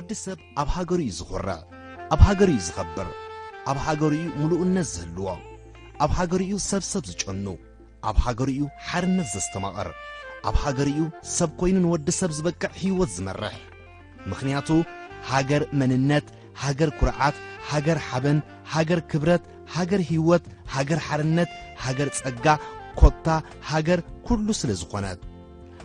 ወዲ ሰብ ኣብ ሃገሩ እዩ ዝኾርዕ፣ ኣብ ሃገሩ እዩ ዝኸብር፣ ኣብ ሃገሩ እዩ ምሉእነት ዝህልዎ፣ ኣብ ሃገሩ እዩ ሰብ ሰብ ዝጨኑ፣ ኣብ ሃገሩ እዩ ሓርነት ዘስተማቕር፣ ኣብ ሃገሩ እዩ ሰብ ኮይኑ ንወዲ ሰብ ዝበቅዕ ህይወት ዝመርሕ። ምኽንያቱ ሃገር መንነት፣ ሃገር ኩርዓት፣ ሃገር ሓበን፣ ሃገር ክብረት፣ ሃገር ህይወት፣ ሃገር ሓርነት፣ ሃገር ጸጋ፣ ኮታ ሃገር ኩሉ ስለ ዝኾነት።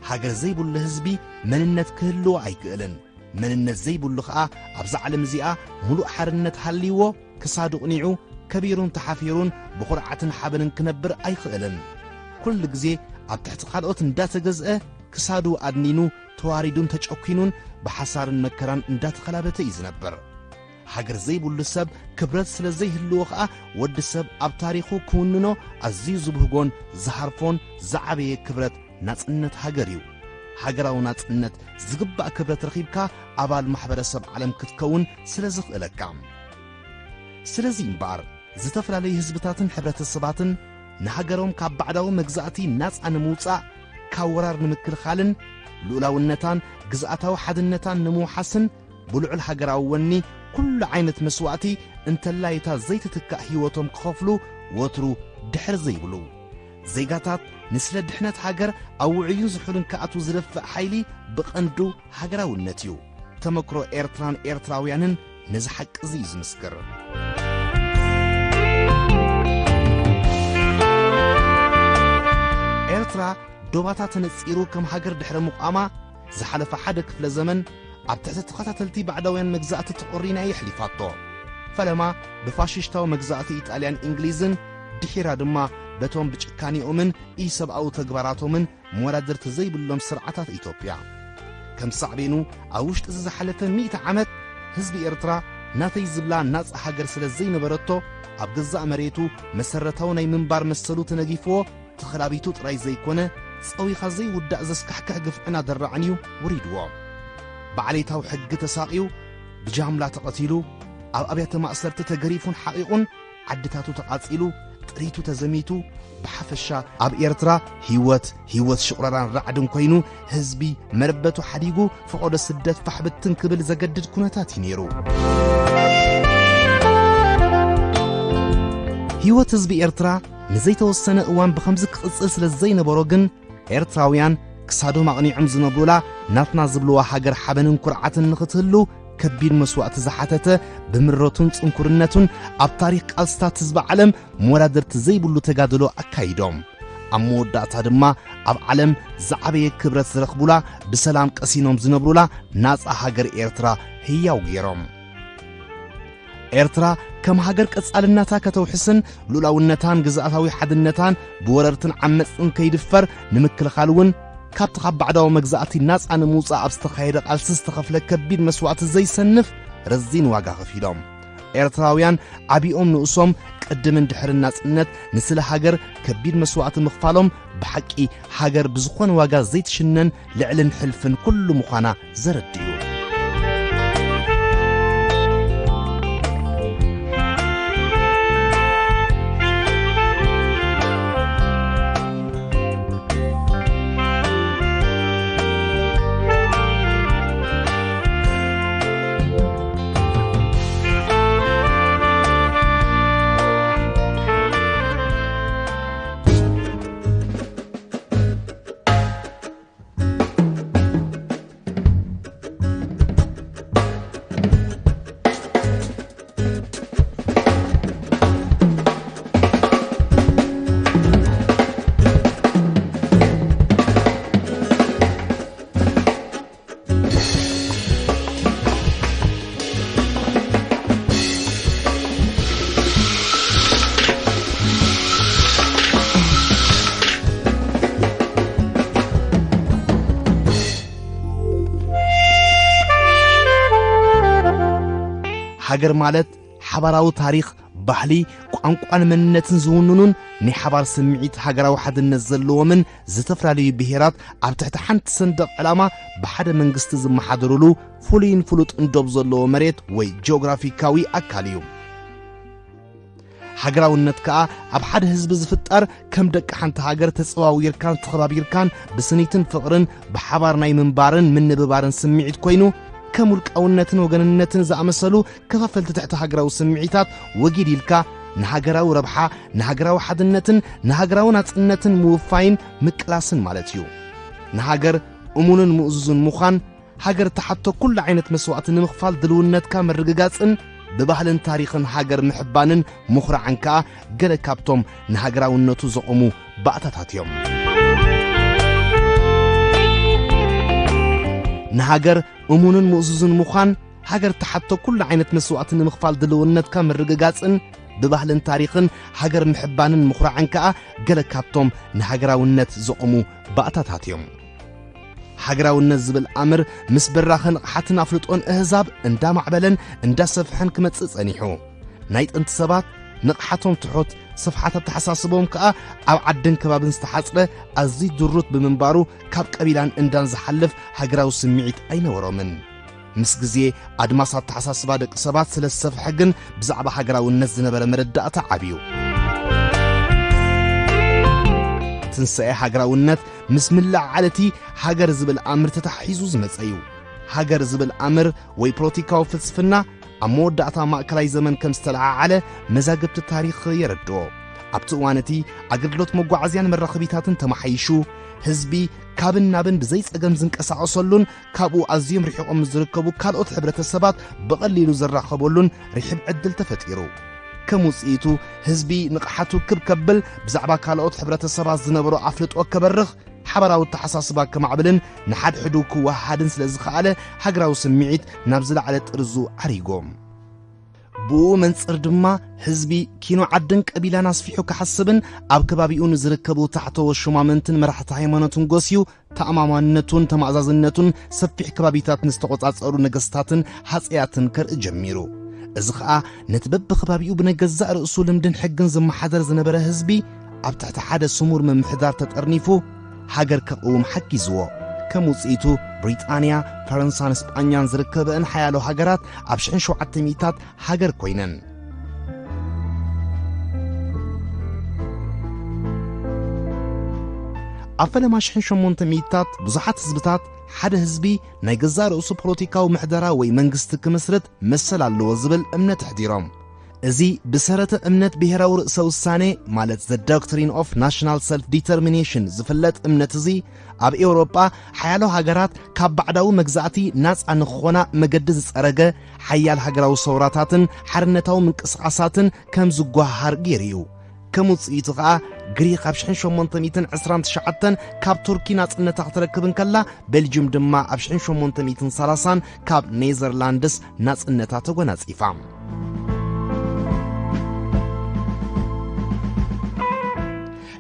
ሃገር ዘይብሉ ህዝቢ መንነት ክህልዎ ኣይክእልን። መንነት ዘይብሉ ኸኣ ኣብዛ ዓለም እዚኣ ምሉእ ሓርነት ሃልይዎ ክሳዱ ቅኒዑ ከቢሩን ተሓፊሩን ብኹርዓትን ሓበንን ክነብር ኣይኽእልን። ኩሉ ግዜ ኣብ ትሕቲ ካልኦት እንዳተገዝአ ክሳዱ ኣድኒኑ ተዋሪዱን ተጨኲኑን ብሓሳርን መከራን እንዳተኸላበተ እዩ ዝነብር። ሃገር ዘይብሉ ሰብ ክብረት ስለ ዘይህልዎ ኸኣ ወዲ ሰብ ኣብ ታሪኹ ክውንኖ ኣዝዩ ዝብህጎን ዝሃርፎን ዝዓበየ ክብረት ናጽነት ሃገር እዩ። ሃገራዊ ናጽነት ዝግባእ ክብረት ረኺብካ ኣባል ማሕበረሰብ ዓለም ክትከውን ስለ ዝኽእለካ። ስለዚ እምበኣር ዝተፈላለዩ ህዝብታትን ሕብረተሰባትን ንሃገሮም ካብ ባዕዳዊ መግዛእቲ ናጻ ንምውጻእ ካብ ወራር ንምክልኻልን ልኡላውነታን ግዝኣታዊ ሓድነታን ንምውሓስን ብልዑል ሃገራዊ ወኒ ኩሉ ዓይነት መስዋእቲ እንተላይ እታ ዘይትትካእ ህይወቶም ክኸፍሉ ወትሩ ድሕር ዘይብሉ ዜጋታት ንስለ ድሕነት ሃገር ኣብ ውዑይን ዝሑልን ክኣትዉ ዝደፍእ ሓይሊ ብቐንዱ ሃገራውነት እዩ። ተመክሮ ኤርትራን ኤርትራውያንን ነዚ ሓቂ እዚ እዩ ዝምስክር። ኤርትራ ዶባታ ተነጺሩ ከም ሃገር ድሕሪ ምቋማ ዝሓለፈ ሓደ ክፍለ ዘመን ኣብ ትሕቲ ተኸታተልቲ ባዕዳውያን መግዛእቲ ተቖሪና እያ ኣሕሊፋቶ። ፈለማ ብፋሽሽታዊ መግዛእቲ ኢጣልያን እንግሊዝን ድሒራ ድማ በቶም ብጭካኔኦምን ኢሰብኣዊ ተግባራቶምን መወዳድርቲ ዘይብሎም ስርዓታት ኢትዮጵያ። ከም ሳዕቤኑ ኣብ ውሽጢ እዚ ዝሓለፈ ሚእቲ ዓመት ህዝቢ ኤርትራ ናተይ ዝብላ ናጻ ሃገር ስለ ዘይነበረቶ ኣብ ገዛእ መሬቱ መሰረታዊ ናይ ምንባር መሰሉ ተነጊፍዎ ተኸላቢቱ ጥራይ ዘይኮነ ጸዊኻ ዘይውዳእ ዘስካሕክሕ ግፍዕን ኣደራዕን እዩ ወሪድዎ። ብዓሌታዊ ሕጊ ተሳቕዩ ብጃምላ ተቐቲሉ ኣብ ኣብያተ ማእሰርቲ ተገሪፉን ሓቒቑን ዓድታቱ ተቓጺሉ ጥሪቱ ተዘሚቱ ብሓፈሻ ኣብ ኤርትራ ህይወት ህይወት ሽቑረራን ራዕድን ኮይኑ ህዝቢ መረበቱ ሓዲጉ ፈቐዶ ስደት ፋሕ ብትን ክብል ዘገድድ ኩነታት እዩ ነይሩ። ህይወት ህዝቢ ኤርትራ ንዘይተወሰነ እዋን ብኸምዚ ክቕጽል ስለ ዘይነበሮ ግን ኤርትራውያን ክሳዶም ኣቕኒዖም ዝነብሩላ ናትና ዝብልዋ ሃገር ሓበንን ኩርዓትን ንኽትህሉ ከቢድ መስዋእቲ ዝሓተተ ብምረቱን ጽንኩርነቱን ኣብ ታሪኽ ቃልስታት ህዝቢ ዓለም መወዳድርቲ ዘይብሉ ተጋድሎ ኣካይዶም ኣብ መወዳእታ ድማ ኣብ ዓለም ዝዓበየ ክብረት ዝረኽቡላ ብሰላም ቀሲኖም ዝነብሩላ ናጻ ሃገር ኤርትራ ህያው ገይሮም። ኤርትራ ከም ሃገር ቀጻልነታ ከተውሕስን ሉላውነታን ግዝኣታዊ ሓድነታን ብወረርትን ዓመጽን ከይድፈር ንምክልኻል እውን ካብቲ ካብ ባዕዳዊ መግዛእቲ ናጻ ንምውጻእ ኣብ ዝተኻየደ ቃልሲ ዝተኸፍለ ከቢድ መስዋእቲ ዘይሰንፍ ረዚን ዋጋ ከፊሎም። ኤርትራውያን ዓቢኦም ንእሶም ቅድምን ድሕርን ናጽነት ንስለ ሃገር ከቢድ መስዋእቲ ምኽፋሎም ብሓቂ ሃገር ብዝኾነ ዋጋ ዘይትሽነን ልዕልን ሕልፍን ኩሉ ምዃና ዘረድእ እዩ። ሃገር ማለት ሓባራዊ ታሪኽ፣ ባህሊ፣ ቋንቋን መንነትን ዝውንኑን ናይ ሓባር ስምዒት ሃገራዊ ሓድነት ዘለዎምን ዝተፈላለዩ ብሄራት ኣብ ትሕቲ ሓንቲ ሰንደቕ ዕላማ ብሓደ መንግስቲ ዝመሓደሩሉ ፍሉይን ፍሉጥን ዶብ ዘለዎ መሬት ወይ ጂኦግራፊካዊ ኣካል እዩ። ሃገራውነት ከኣ ኣብ ሓደ ህዝቢ ዝፍጠር ከም ደቂ ሓንቲ ሃገር ተጸዋዊርካን ተኸባቢርካን ብስኒትን ፍቕርን ብሓባር ናይ ምንባርን ምንብባርን ስምዒት ኮይኑ ከም ውልቃውነትን ወገንነትን ዝኣመሰሉ ከፋፈልቲ ትሕቲ ሃገራዊ ስምዒታት ወጊድ ኢልካ፣ ንሃገራዊ ረብሓ፣ ንሃገራዊ ሓድነትን ንሃገራዊ ናጽነትን ምውፋይን ምቅላስን ማለት እዩ። ንሃገር እሙንን ምእዙዝን ምዃን፣ ሃገር ትሓቶ ኩሉ ዓይነት መስዋእቲ ንምኽፋል ድልውነትካ ምርግጋጽን ብባህልን ታሪኽን ሃገር ምሕባንን ምኹራዕን ከኣ ገለ ካብቶም ንሃገራውነቱ ዘቖሙ ባእታታት እዮም። ንሃገር እሙንን ምእዙዝን ምዃን፣ ሃገር ትሓቶ ኩሉ ዓይነት መስዋእቲ ንምኽፋል ድልውነትካ ምርግጋጽን ብባህልን ታሪኽን ሃገር ምሕባንን ምኹራዕን ከኣ ገለ ካብቶም ንሃገራውነት ዘቖሙ ባእታታት እዮም። ሃገራውነት ዝብል ኣምር ምስ በራኸ ንቕሓትን ኣፍልጦን ኣህዛብ እንዳማዕበለን እንዳሰፍሐን ክመጽእ ጸኒሑ። ናይ ጥንቲ ሰባት ንቕሓቶም ትሑት፣ ስፍሓት ኣተሓሳስቦም ከኣ ኣብ ዓድን ከባብን ዝተሓጽረ ኣዝዩ ድሩት ብምንባሩ፣ ካብ ቀቢላን እንዳን ዝሓልፍ ሃገራዊ ስምዒት ኣይነበሮምን። ምስ ግዜ ኣድማስ ኣተሓሳስባ ደቂ ሰባት ስለ ዝሰፍሐ ግን ብዛዕባ ሃገራውነት ዝነበረ መረዳእታ ዓብዩ። ትንሳኤ ሃገራውነት ምስ ምልዕዓል እቲ ሃገር ዝብል ኣምር ተታሒዙ ዝመጸ እዩ። ሃገር ዝብል ኣምር ወይ ፖለቲካዊ ፍልስፍና ኣብ መወዳእታ ማእከላይ ዘመን ከም ዝተለዓዓለ መዛግብቲ ታሪኽ የረድኦ። ኣብቲ እዋን እቲ ኣገልግሎት መጓዓዝያን መራኸቢታትን ተመሓይሹ፣ ህዝቢ ካብን ናብን ብዘይ ጸገም ዝንቀሳቐሰሉን ካብኡ ኣዝዮም ርሒቖም ዝርከቡ ካልኦት ሕብረተሰባት ብቐሊሉ ዝራኸበሉን ርሒብ ዕድል ተፈጢሩ። ከም ውጽኢቱ፣ ህዝቢ ንቕሓቱ ክብ ከብል፣ ብዛዕባ ካልኦት ሕብረተሰባት ዝነበሮ ኣፍልጦ ከበርኽ፣ ሓባራዊ ኣተሓሳስባ ከማዕብልን ንሓድሕዱ ክወሃሃድን ስለ ዝኸኣለ፣ ሃገራዊ ስምዒት ናብ ዝለዓለ ጥርዙ ዓሪጎም። ብኡ መንጽር ድማ፣ ህዝቢ ኪኖ ዓድን ቀቢላን ኣስፊሑ ክሓስብን ኣብ ከባቢኡ ንዝርከቡ ታሕተዎ ሹማምንትን መራሕቲ ሃይማኖትን ጎስዩ፣ ተኣማማንነቱን ተማእዛዝነቱን ሰፊሕ ከባቢታት ንዝተቖጻጸሩ ነገስታትን ሃጸያትን ከርኢ ጀሚሩ። እዚ ኸኣ ነቲ በብኸባቢኡ ብነገዛእ ርእሱ ልምድን ሕግን ዝመሓደር ዝነበረ ህዝቢ ኣብ ትሕቲ ሓደ ስሙር ምምሕዳር ተጠርኒፉ ሃገር ከቕውም ሓጊዝዎ። ከም ውጽኢቱ ብሪጣንያ፣ ፈረንሳን ስጳኛን ዝርከበእን ሓያሎ ሃገራት ኣብ ሽሕን ሸውዓተ ሚእታት ሃገር ኮይነን። ኣብ ፈለማ ሽሕን ሸሞንተ ሚእታት ብዙሓት ህዝብታት ሓደ ህዝቢ ናይ ገዛእ ርእሱ ፖለቲካዊ ምሕደራ ወይ መንግስቲ ክምስርት መሰል ኣለዎ ዝብል እምነት ኣሕዲሮም። እዚ ብሰረተ እምነት ብሄራዊ ርእሰ ውሳኔ ማለት the doctrine of national self determination ዝፍለጥ እምነት እዚ ኣብ ኤውሮጳ ሓያሎ ሃገራት ካብ ባዕዳዊ መግዛእቲ ናጻ ንክኾና መገዲ ዝጸረገ ሓያል ሃገራዊ ሰውራታትን ሓርነታዊ ምንቅስቓሳትን ከም ዝጓሃር ገይሩ እዩ። ከም ውጽኢቱ ኸኣ ግሪኽ ኣብ ሽሕን ሸሞንተ ሚእትን ዕስራን ትሽዓተን ካብ ቱርኪ ናጽነታ ክትረክብ እንከላ፣ ቤልጅም ድማ ኣብ ሽሕን ሸሞንተ ሚእትን ሰላሳን ካብ ኔዘርላንድስ ናጽነታ ተጎናጺፋ።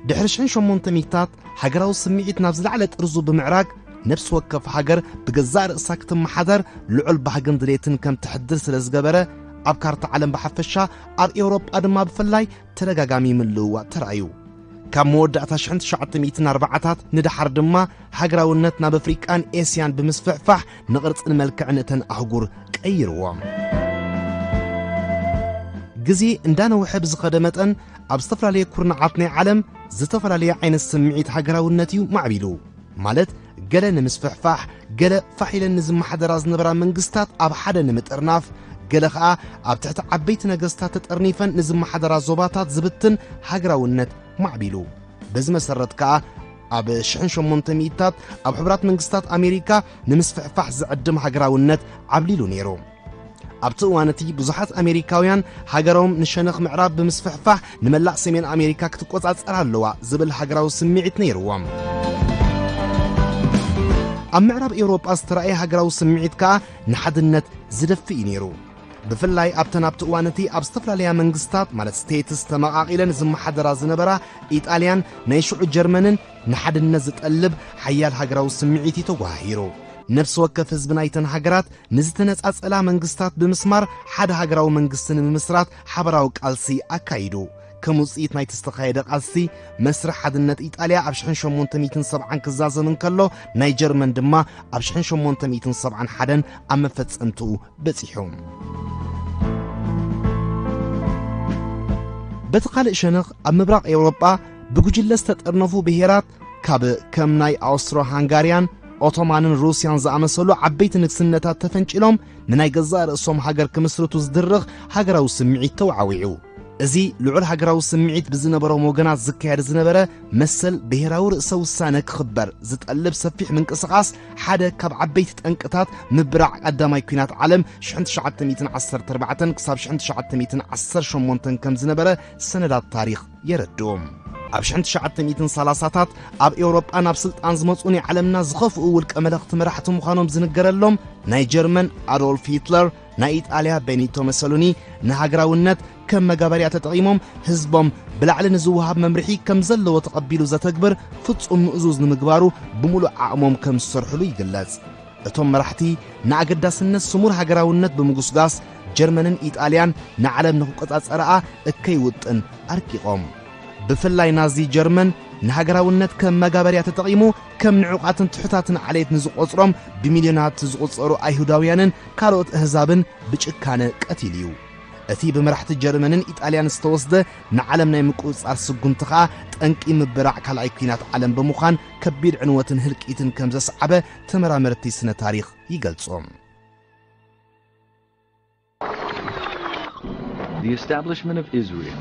ድሕሪ ሽሕን ሸሞንተ ሚእታት ሃገራዊ ስምዒት ናብ ዝለዓለ ጥርዙ ብምዕራግ፣ ነፍሲ ወከፍ ሃገር ብገዛእ ርእሳ ክትመሓደር ልዑል ባህግን ድሌትን ከም ትሕድር ስለ ዝገበረ፣ ኣብ ካርታ ዓለም ብሓፈሻ፣ ኣብ ኤውሮጳ ድማ ብፍላይ ተደጋጋሚ ምልውዋጥ ተራእዩ። ካብ መወዳእታ ሽሕን ትሽዓተ ሚእትን ኣርባዓታት ንደሓር ድማ፣ ሃገራውነት ናብ ኣፍሪቃን ኤስያን ብምስፍሕፋሕ ንቕርጽን መልክዕን እተን ኣህጉር ቀይርዎ። ግዜ እንዳነውሐ ብዝኸደ መጠን፣ ኣብ ዝተፈላለየ ኩርናዓት ናይ ዓለም ዝተፈላለየ ዓይነት ስምዒት ሃገራውነት እዩ ማዕቢሉ። ማለት፣ ገለ ንምስፍሕፋሕ፣ ገለ ፋሕ ኢለን ንዝመሓደራ ዝነበራ መንግስታት ኣብ ሓደ ንምጥርናፍ፣ ገለ ኸኣ ኣብ ትሕቲ ዓበይቲ ነገስታት ተጠርኒፈን ንዝመሓደራ ዞባታት ዝብትን ሃገራውነት ማዕቢሉ። በዚ መሰረት ከኣ፣ ኣብ ሽሕን ሸሞንተ ሚእታት ኣብ ሕቡራት መንግስታት ኣሜሪካ ንምስፍሕፋሕ ዝዕድም ሃገራውነት ዓብሊሉ ነይሩ። ኣብቲ እዋን እቲ ብዙሓት ኣሜሪካውያን፣ ሃገሮም ንሸነኽ ምዕራብ ብምስፍሕፋሕ ንመላእ ሰሜን ኣሜሪካ ክትቆጻጸር ኣለዋ ዝብል ሃገራዊ ስምዒት ነይርዎም። ኣብ ምዕራብ ኤውሮጳ ዝተራእየ ሃገራዊ ስምዒት ከኣ ንሓድነት ዝደፍእ እዩ ነይሩ። ብፍላይ ኣብተን ኣብቲ እዋን እቲ ኣብ ዝተፈላለያ መንግስታት፣ ማለት ስቴትስ፣ ተመቓቒለን ዝመሓደራ ዝነበራ ኢጣልያን ናይ ሽዑ ጀርመንን ንሓድነት ዝጠልብ ሓያል ሃገራዊ ስምዒት እዩ ተጓሃሂሩ። ነፍሲ ወከፍ ህዝቢ ናይተን ሃገራት ንዝተነጻጸላ መንግስታት ብምስማር ሓደ ሃገራዊ መንግስቲ ንምምስራት ሓበራዊ ቃልሲ ኣካይዱ። ከም ውጽኢት ናይቲ ዝተኻየደ ቃልሲ፣ መስርሕ ሓድነት ኢጣልያ ኣብ ሽሕን ሸሞንተ ሚእትን ሰብዓን ክዛዘም እንከሎ፣ ናይ ጀርመን ድማ ኣብ ሽሕን ሸሞንተ ሚእትን ሰብዓን ሓደን ኣብ መፈጸምትኡ በጺሑ። በቲ ካልእ ሸነኽ፣ ኣብ ምብራቕ ኤውሮጳ ብጉጅለ ዝተጠርነፉ ብሄራት፣ ካብ ከም ናይ ኣውስትሮ ሃንጋርያን ኦቶማንን ሩስያን ዝኣመሰሉ ዓበይቲ ንግስነታት ተፈንጭሎም ንናይ ገዛእ ርእሶም ሃገር ክምስርቱ ዝድርኽ ሃገራዊ ስምዒት ተወዓዊዑ። እዚ ልዑል ሃገራዊ ስምዒት ብዝነበሮም ወገናት ዝካየድ ዝነበረ መሰል ብሄራዊ ርእሰ ውሳነ ክኽበር ዝጠልብ ሰፊሕ ምንቅስቓስ ሓደ ካብ ዓበይቲ ጠንቅታት ምብራዕ ቀዳማይ ኲናት ዓለም ሽሕን ትሽዓተ ሚእትን ዓሰርተ ኣርባዕተን ክሳብ ሽሕን ትሽዓተ ሚእትን ዓሰርተ ሸሞንተን ከም ዝነበረ ሰነዳት ታሪኽ የረድኡ። ኣብ ሽሕን ትሽዓተ ሚእትን ሰላሳታት ኣብ ኤውሮጳ ናብ ስልጣን ዝመጹ ናይ ዓለምና ዝኸፍኡ ውልቀ መለኽቲ መራሕቲ ምዃኖም ዝንገረሎም ናይ ጀርመን ኣዶልፍ ሂትለር፣ ናይ ኢጣልያ ቤኒቶ መሰሉኒ ንሃገራውነት ከም መጋበርያ ተጠቒሞም ህዝቦም ብላዕሊ ንዝወሃብ መምርሒ ከም ዘለዎ ተቐቢሉ ዘተግብር ፍጹም ምእዙዝ ንምግባሩ ብምሉእ ዓቕሞም ከም ዝሰርሕሉ ይግለጽ። እቶም መራሕቲ ንኣገዳስነት ስሙር ሃገራውነት ብምጉስጋስ ጀርመንን ኢጣልያን ንዓለም ንክቆጻጸርኣ እከይ ውጥን ኣርቂቖም። ብፍላይ ናዚ ጀርመን ንሃገራውነት ከም መጋበርያ ተጠቒሙ ከም ንዑቓትን ትሑታትን ዓሌት ንዝቖጽሮም ብሚልዮናት ዝቑጸሩ ኣይሁዳውያንን ካልኦት ኣህዛብን ብጭካነ ቀቲሉ እዩ። እቲ ብመራሕቲ ጀርመንን ኢጣልያን ዝተወስደ ንዓለም ናይ ምቁጽጻር ስጉምቲ ኸኣ ጠንቂ ምብራዕ ካልኣይ ኲናት ዓለም ብምዃን ከቢድ ዕንወትን ህልቂትን ከም ዘስዓበ ተመራመርቲ ስነ ታሪኽ ይገልጹ። The establishment of Israel.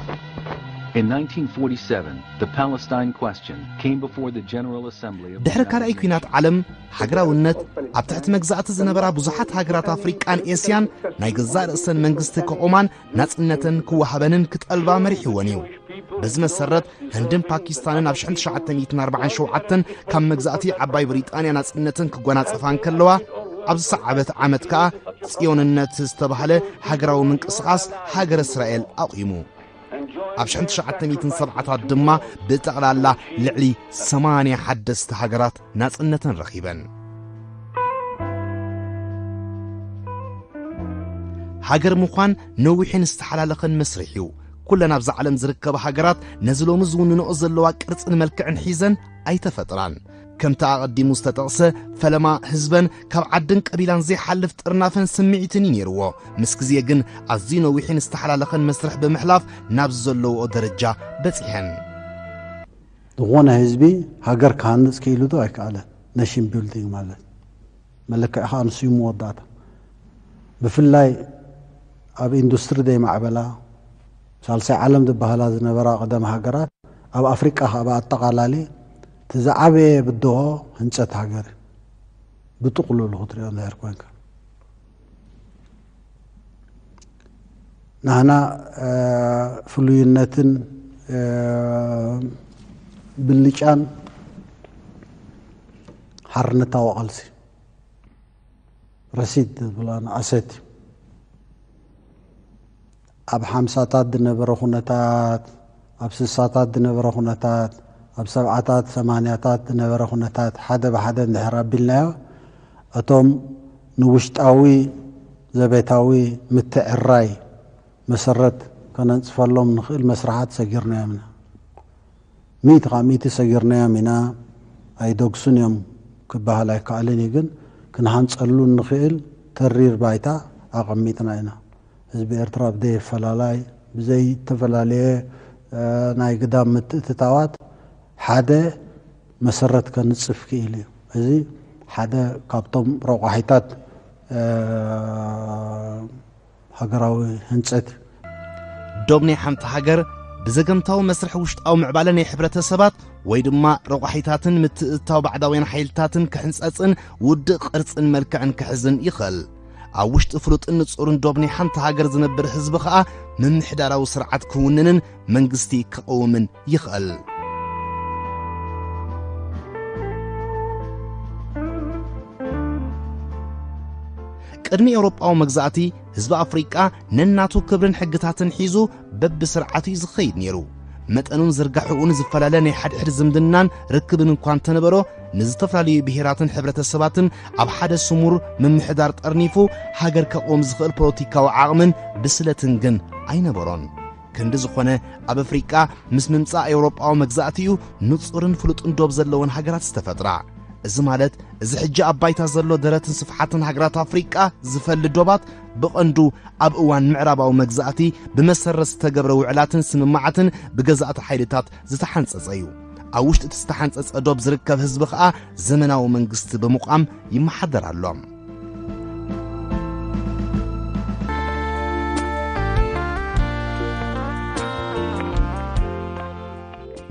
In nineteen forty-seven, the Palestine question came before the General Assembly of the ድሕሪ ካልኣይ ኲናት ዓለም ሃገራውነት ኣብ ትሕቲ መግዛእቲ ዝነበራ ብዙሓት ሃገራት ኣፍሪቃን ኤስያን ናይ ገዛእ ርእሰን መንግስቲ ከቖማን ናጽነተን ክወሃበንን ክጠልባ መሪሕወን እዩ። በዚ መሰረት ህንድን ፓኪስታንን ኣብ ሽሕን ትሽዓተ ሚእትን ኣርባዓን ሸውዓተን ካብ መግዛእቲ ዓባይ ብሪጣንያ ናጽነተን ክጎናጸፋ እንከለዋ ኣብዚ ሰዓበት ዓመት ከኣ ጽዮንነት ዝተባህለ ሃገራዊ ምንቅስቓስ ሃገረ እስራኤል ኣቑሙ። ኣብ ሽሕን ትሽዓተ ሚእትን ሰብዓታት ድማ ብጠቕላላ ልዕሊ ሰማንያ ሓደስተ ሃገራት ናጽነተን ረኺበን። ሃገር ምዃን ነዊሕን ዝተሓላለኸን መስርሕ እዩ። ኩለን ኣብዛ ዓለም ዝርከባ ሃገራት ነዚ ሎሚ ዝውንንኦ ዘለዋ ቅርጽን መልክዕን ሒዘን ኣይተፈጥራን። ከምቲ ኣቐዲሙ ዝተጠቕሰ ፈለማ ህዝበን ካብ ዓድን ቀቢላን ዘይሓልፍ ጥርናፈን ስምዒትን እዩ ነይርዎ። ምስ ግዜ ግን ኣዝዩ ነዊሕን ዝተሓላለኸን መስርሕ ብምሕላፍ ናብ ዘለውኦ ደረጃ በጺሐን። ዝኾነ ህዝቢ ሃገር ክሃንፅ ክኢሉ ዶ ኣይከኣለን። Nation building ማለት መለክዒ ከዓ ንሱ እዩ መወዳእታ። ብፍላይ ኣብ ኢንዱስትሪ ዘይማዕበላ ሳልሳይ ዓለም ዝበሃላ ዝነበራ ቀደም ሃገራት ኣብ ኣፍሪቃ ከዓ ብኣጠቓላሊ እቲ ዝዓበየ ብድሆ ህንፀት ሃገር እዩ። ብጥቕሉሉ ክትሪኦ እንድሕር ኮንካ ናህና ፍሉይነትን ብልጫን ሓርነታዊ ቃልሲ ረሲድ ዝብላና ኣሰት እዩ። ኣብ ሓምሳታት ዝነበረ ኩነታት፣ ኣብ ስሳታት ዝነበረ ኩነታት፣ ኣብ ሰብዓታት ሰማንያታት ዝነበረ ኩነታት ሓደ ብሓደ እንድሕር ኣቢልናዮ እቶም ንውሽጣዊ ዘቤታዊ ምትዕርራይ መሰረት ከነንፅፈሎም ንኽእል መስርሓት ሰጊርናዮም ኢና። ሚእቲ ካብ ሚእቲ ሰጊርናዮም ኢና ኣይደግሱን እዮም ክበሃል ኣይከኣልን እዩ፣ ግን ክንሃንፀሉ እንኽእል ተሪር ባይታ ኣቐሚጥና ኢና። ህዝቢ ኤርትራ ብዘይ ኣፈላላይ ብዘይ ዝተፈላለየ ናይ ግዳም ምትእትታዋት ሓደ መሰረት ከንፅፍ ክኢሉ እዩ። እዚ ሓደ ካብቶም ረቋሒታት ሃገራዊ ህንፀት እዩ። ዶብ ናይ ሓንቲ ሃገር ብዘገምታዊ መስርሕ ውሽጣዊ ምዕባለ ናይ ሕብረተሰባት ወይ ድማ ረቋሒታትን ምትእትታው ባዕዳውያን ሓይልታትን ክሕንፀፅን ውድእ ቅርፅን መልክዕን ክሕዝን ይኽእል። ኣብ ውሽጢ ፍሉጥን ንፁርን ዶብ ናይ ሓንቲ ሃገር ዝነብር ህዝቢ ኸዓ ምምሕዳራዊ ስርዓት ክውንንን መንግስቲ ክቐውምን ይኽእል። ቅድሚ ኤውሮጳዊ መግዛእቲ ህዝቢ ኣፍሪቃ ነናቱ ክብርን ሕግታትን ሒዙ በብስርዓቱ እዩ ዝኸይድ ነይሩ። መጠኑን ዝርጋሕኡን ዝፈላለ ናይ ሓድሕድ ዝምድናን ርክብን እንኳ እንተነበሮ ንዝተፈላለዩ ብሄራትን ሕብረተሰባትን ኣብ ሓደ ስሙር ምምሕዳር ጠርኒፉ ሃገር ከቕውም ዝኽእል ፖለቲካዊ ዓቕምን ብስለትን ግን ኣይነበሮን። ክንዲ ዝኾነ ኣብ ኣፍሪቃ ምስ ምምጻእ ኤውሮጳዊ መግዛእቲ እዩ ንጹርን ፍሉጥን ዶብ ዘለወን ሃገራት ዝተፈጥራ። እዚ ማለት እዚ ሕጂ ኣብ ባይታ ዘሎ ደረትን ስፍሓትን ሃገራት ኣፍሪቃ ዝፈሊ ዶባት ብቐንዱ ኣብ እዋን ምዕራባዊ መግዛእቲ ብመሰረት ዝተገብረ ውዕላትን ስምምዓትን ብገዛእቲ ሓይልታት ዝተሓንጸጸ እዩ። ኣብ ውሽጢ እቲ ዝተሓንጸጸ ዶብ ዝርከብ ህዝቢ ከኣ ዘመናዊ መንግስቲ ብምቋም ይመሓደር ኣሎ።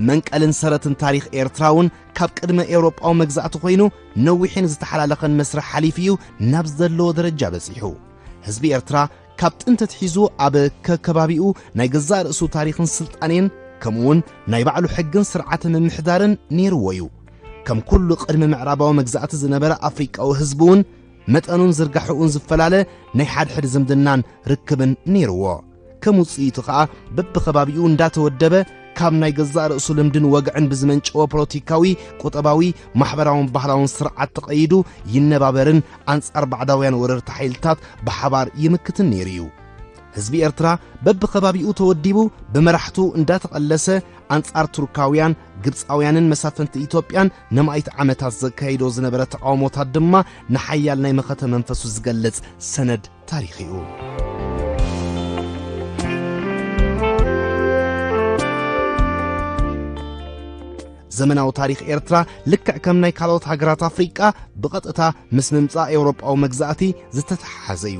መንቀልን ሰረትን ታሪኽ ኤርትራ እውን ካብ ቅድመ ኤውሮጳዊ መግዛእቲ ኮይኑ ነዊሕን ዝተሓላለኸን መስርሕ ሓሊፉ እዩ ናብ ዘለዎ ደረጃ በጺሑ። ህዝቢ ኤርትራ ካብ ጥንቲ ኣትሒዙ ኣብ ከከባቢኡ ናይ ገዛእ ርእሱ ታሪኽን ስልጣኔን ከምኡውን ናይ ባዕሉ ሕግን ስርዓተ ምምሕዳርን ነይርዎ እዩ። ከም ኩሉ ቅድሚ ምዕራባዊ መግዛእቲ ዝነበረ ኣፍሪቃዊ ህዝቢ እውን መጠኑን ዝርጋሕኡን ዝፈላለ ናይ ሓድሕድ ዝምድናን ርክብን ነይርዎ። ከም ውጽኢቱ ኸኣ በብኸባቢኡ እንዳተወደበ ካብ ናይ ገዛእ ርእሱ ልምድን ወግዕን ብዝመንጨወ ፖለቲካዊ፣ ቁጠባዊ፣ ማሕበራውን ባህላውን ስርዓት ተቐይዱ ይነባበርን ኣንጻር ባዕዳውያን ወረርቲ ሓይልታት ብሓባር ይምክትን ነይሩ እዩ። ህዝቢ ኤርትራ በብኸባቢኡ ተወዲቡ ብመራሕቱ እንዳተቐለሰ ኣንጻር ቱርካውያን፣ ግብጻውያንን መሳፍንቲ ኢትዮጵያን ነማኢት ዓመታት ዘካይዶ ዝነበረ ተቓውሞታት ድማ ንሓያል ናይ መኸተ መንፈሱ ዝገልጽ ሰነድ ታሪኽ እዩ። ዘመናዊ ታሪኽ ኤርትራ ልክዕ ከም ናይ ካልኦት ሃገራት ኣፍሪቃ ብቐጥታ ምስ ምምጻእ ኤውሮጳዊ መግዛእቲ ዝተተሓሓዘ እዩ።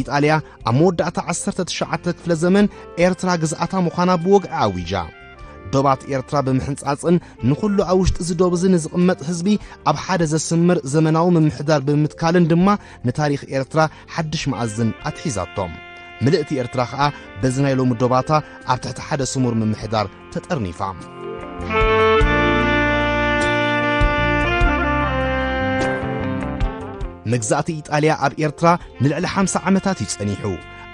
ኢጣልያ ኣብ መወዳእታ ዓሰርተ ትሽዓተ ክፍለ ዘመን ኤርትራ ግዝኣታ ምዃና ብወግዒ ኣዊጃ። ዶባት ኤርትራ ብምሕንጻጽን ንኹሉ ኣብ ውሽጢ እዚ ዶብ እዚ ንዝቕመጥ ህዝቢ ኣብ ሓደ ዘስምር ዘመናዊ ምምሕዳር ብምትካልን ድማ ንታሪኽ ኤርትራ ሓድሽ መኣዝን ኣትሒዛቶ። ምልእቲ ኤርትራ ኸኣ በዚ ናይ ሎሚ ዶባታ ኣብ ትሕቲ ሓደ ስሙር ምምሕዳር ተጠርኒፋ። መግዛእቲ ኢጣልያ ኣብ ኤርትራ ንልዕሊ ሓምሳ ዓመታት እዩ ጸኒሑ።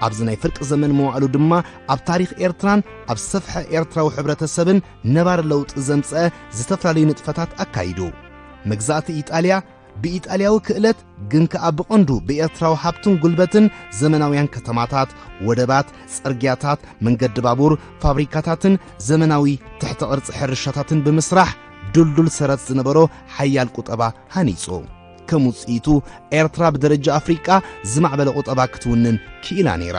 ኣብዚ ናይ ፍርቂ ዘመን መዋእሉ ድማ ኣብ ታሪኽ ኤርትራን ኣብ ሰፍሐ ኤርትራዊ ሕብረተሰብን ነባሪ ለውጢ ዘምጽአ ዝተፈላለዩ ንጥፈታት ኣካይዱ። መግዛእቲ ኢጣልያ ብኢጣልያዊ ክእለት ግን ከኣ ብቐንዱ ብኤርትራዊ ሃብትን ጉልበትን ዘመናውያን ከተማታት፣ ወደባት፣ ጽርግያታት፣ መንገዲ ባቡር፣ ፋብሪካታትን ዘመናዊ ትሕተ ቅርጺ ሕርሻታትን ብምስራሕ ድልዱል ሰረት ዝነበሮ ሓያል ቁጠባ ሃኒጹ። ከም ውጽኢቱ ኤርትራ ብደረጃ ኣፍሪቃ ዝማዕበለ ቁጠባ ክትውንን ክኢላ ነይራ።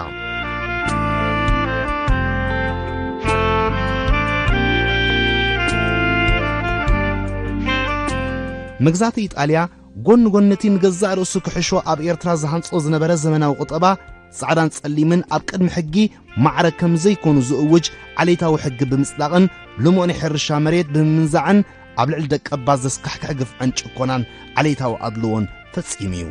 መግዛእቲ ኢጣልያ ጎኒ ጎኒ እቲ ንገዛእ ርእሱ ክሕሾ ኣብ ኤርትራ ዝሃንጾ ዝነበረ ዘመናዊ ቁጠባ፣ ጻዕዳን ጸሊምን ኣብ ቅድሚ ሕጊ ማዕረ ከም ዘይኮኑ ዝእውጅ ዓሌታዊ ሕጊ ብምጽዳቕን ልሙዕ ናይ ሕርሻ መሬት ብምምንዛዕን ኣብ ልዕሊ ደቀባት ዘስካሕክሕ ግፍዕን ጭኮናን ዓሌታዊ ኣድልዎን ፈጺሙ እዩ።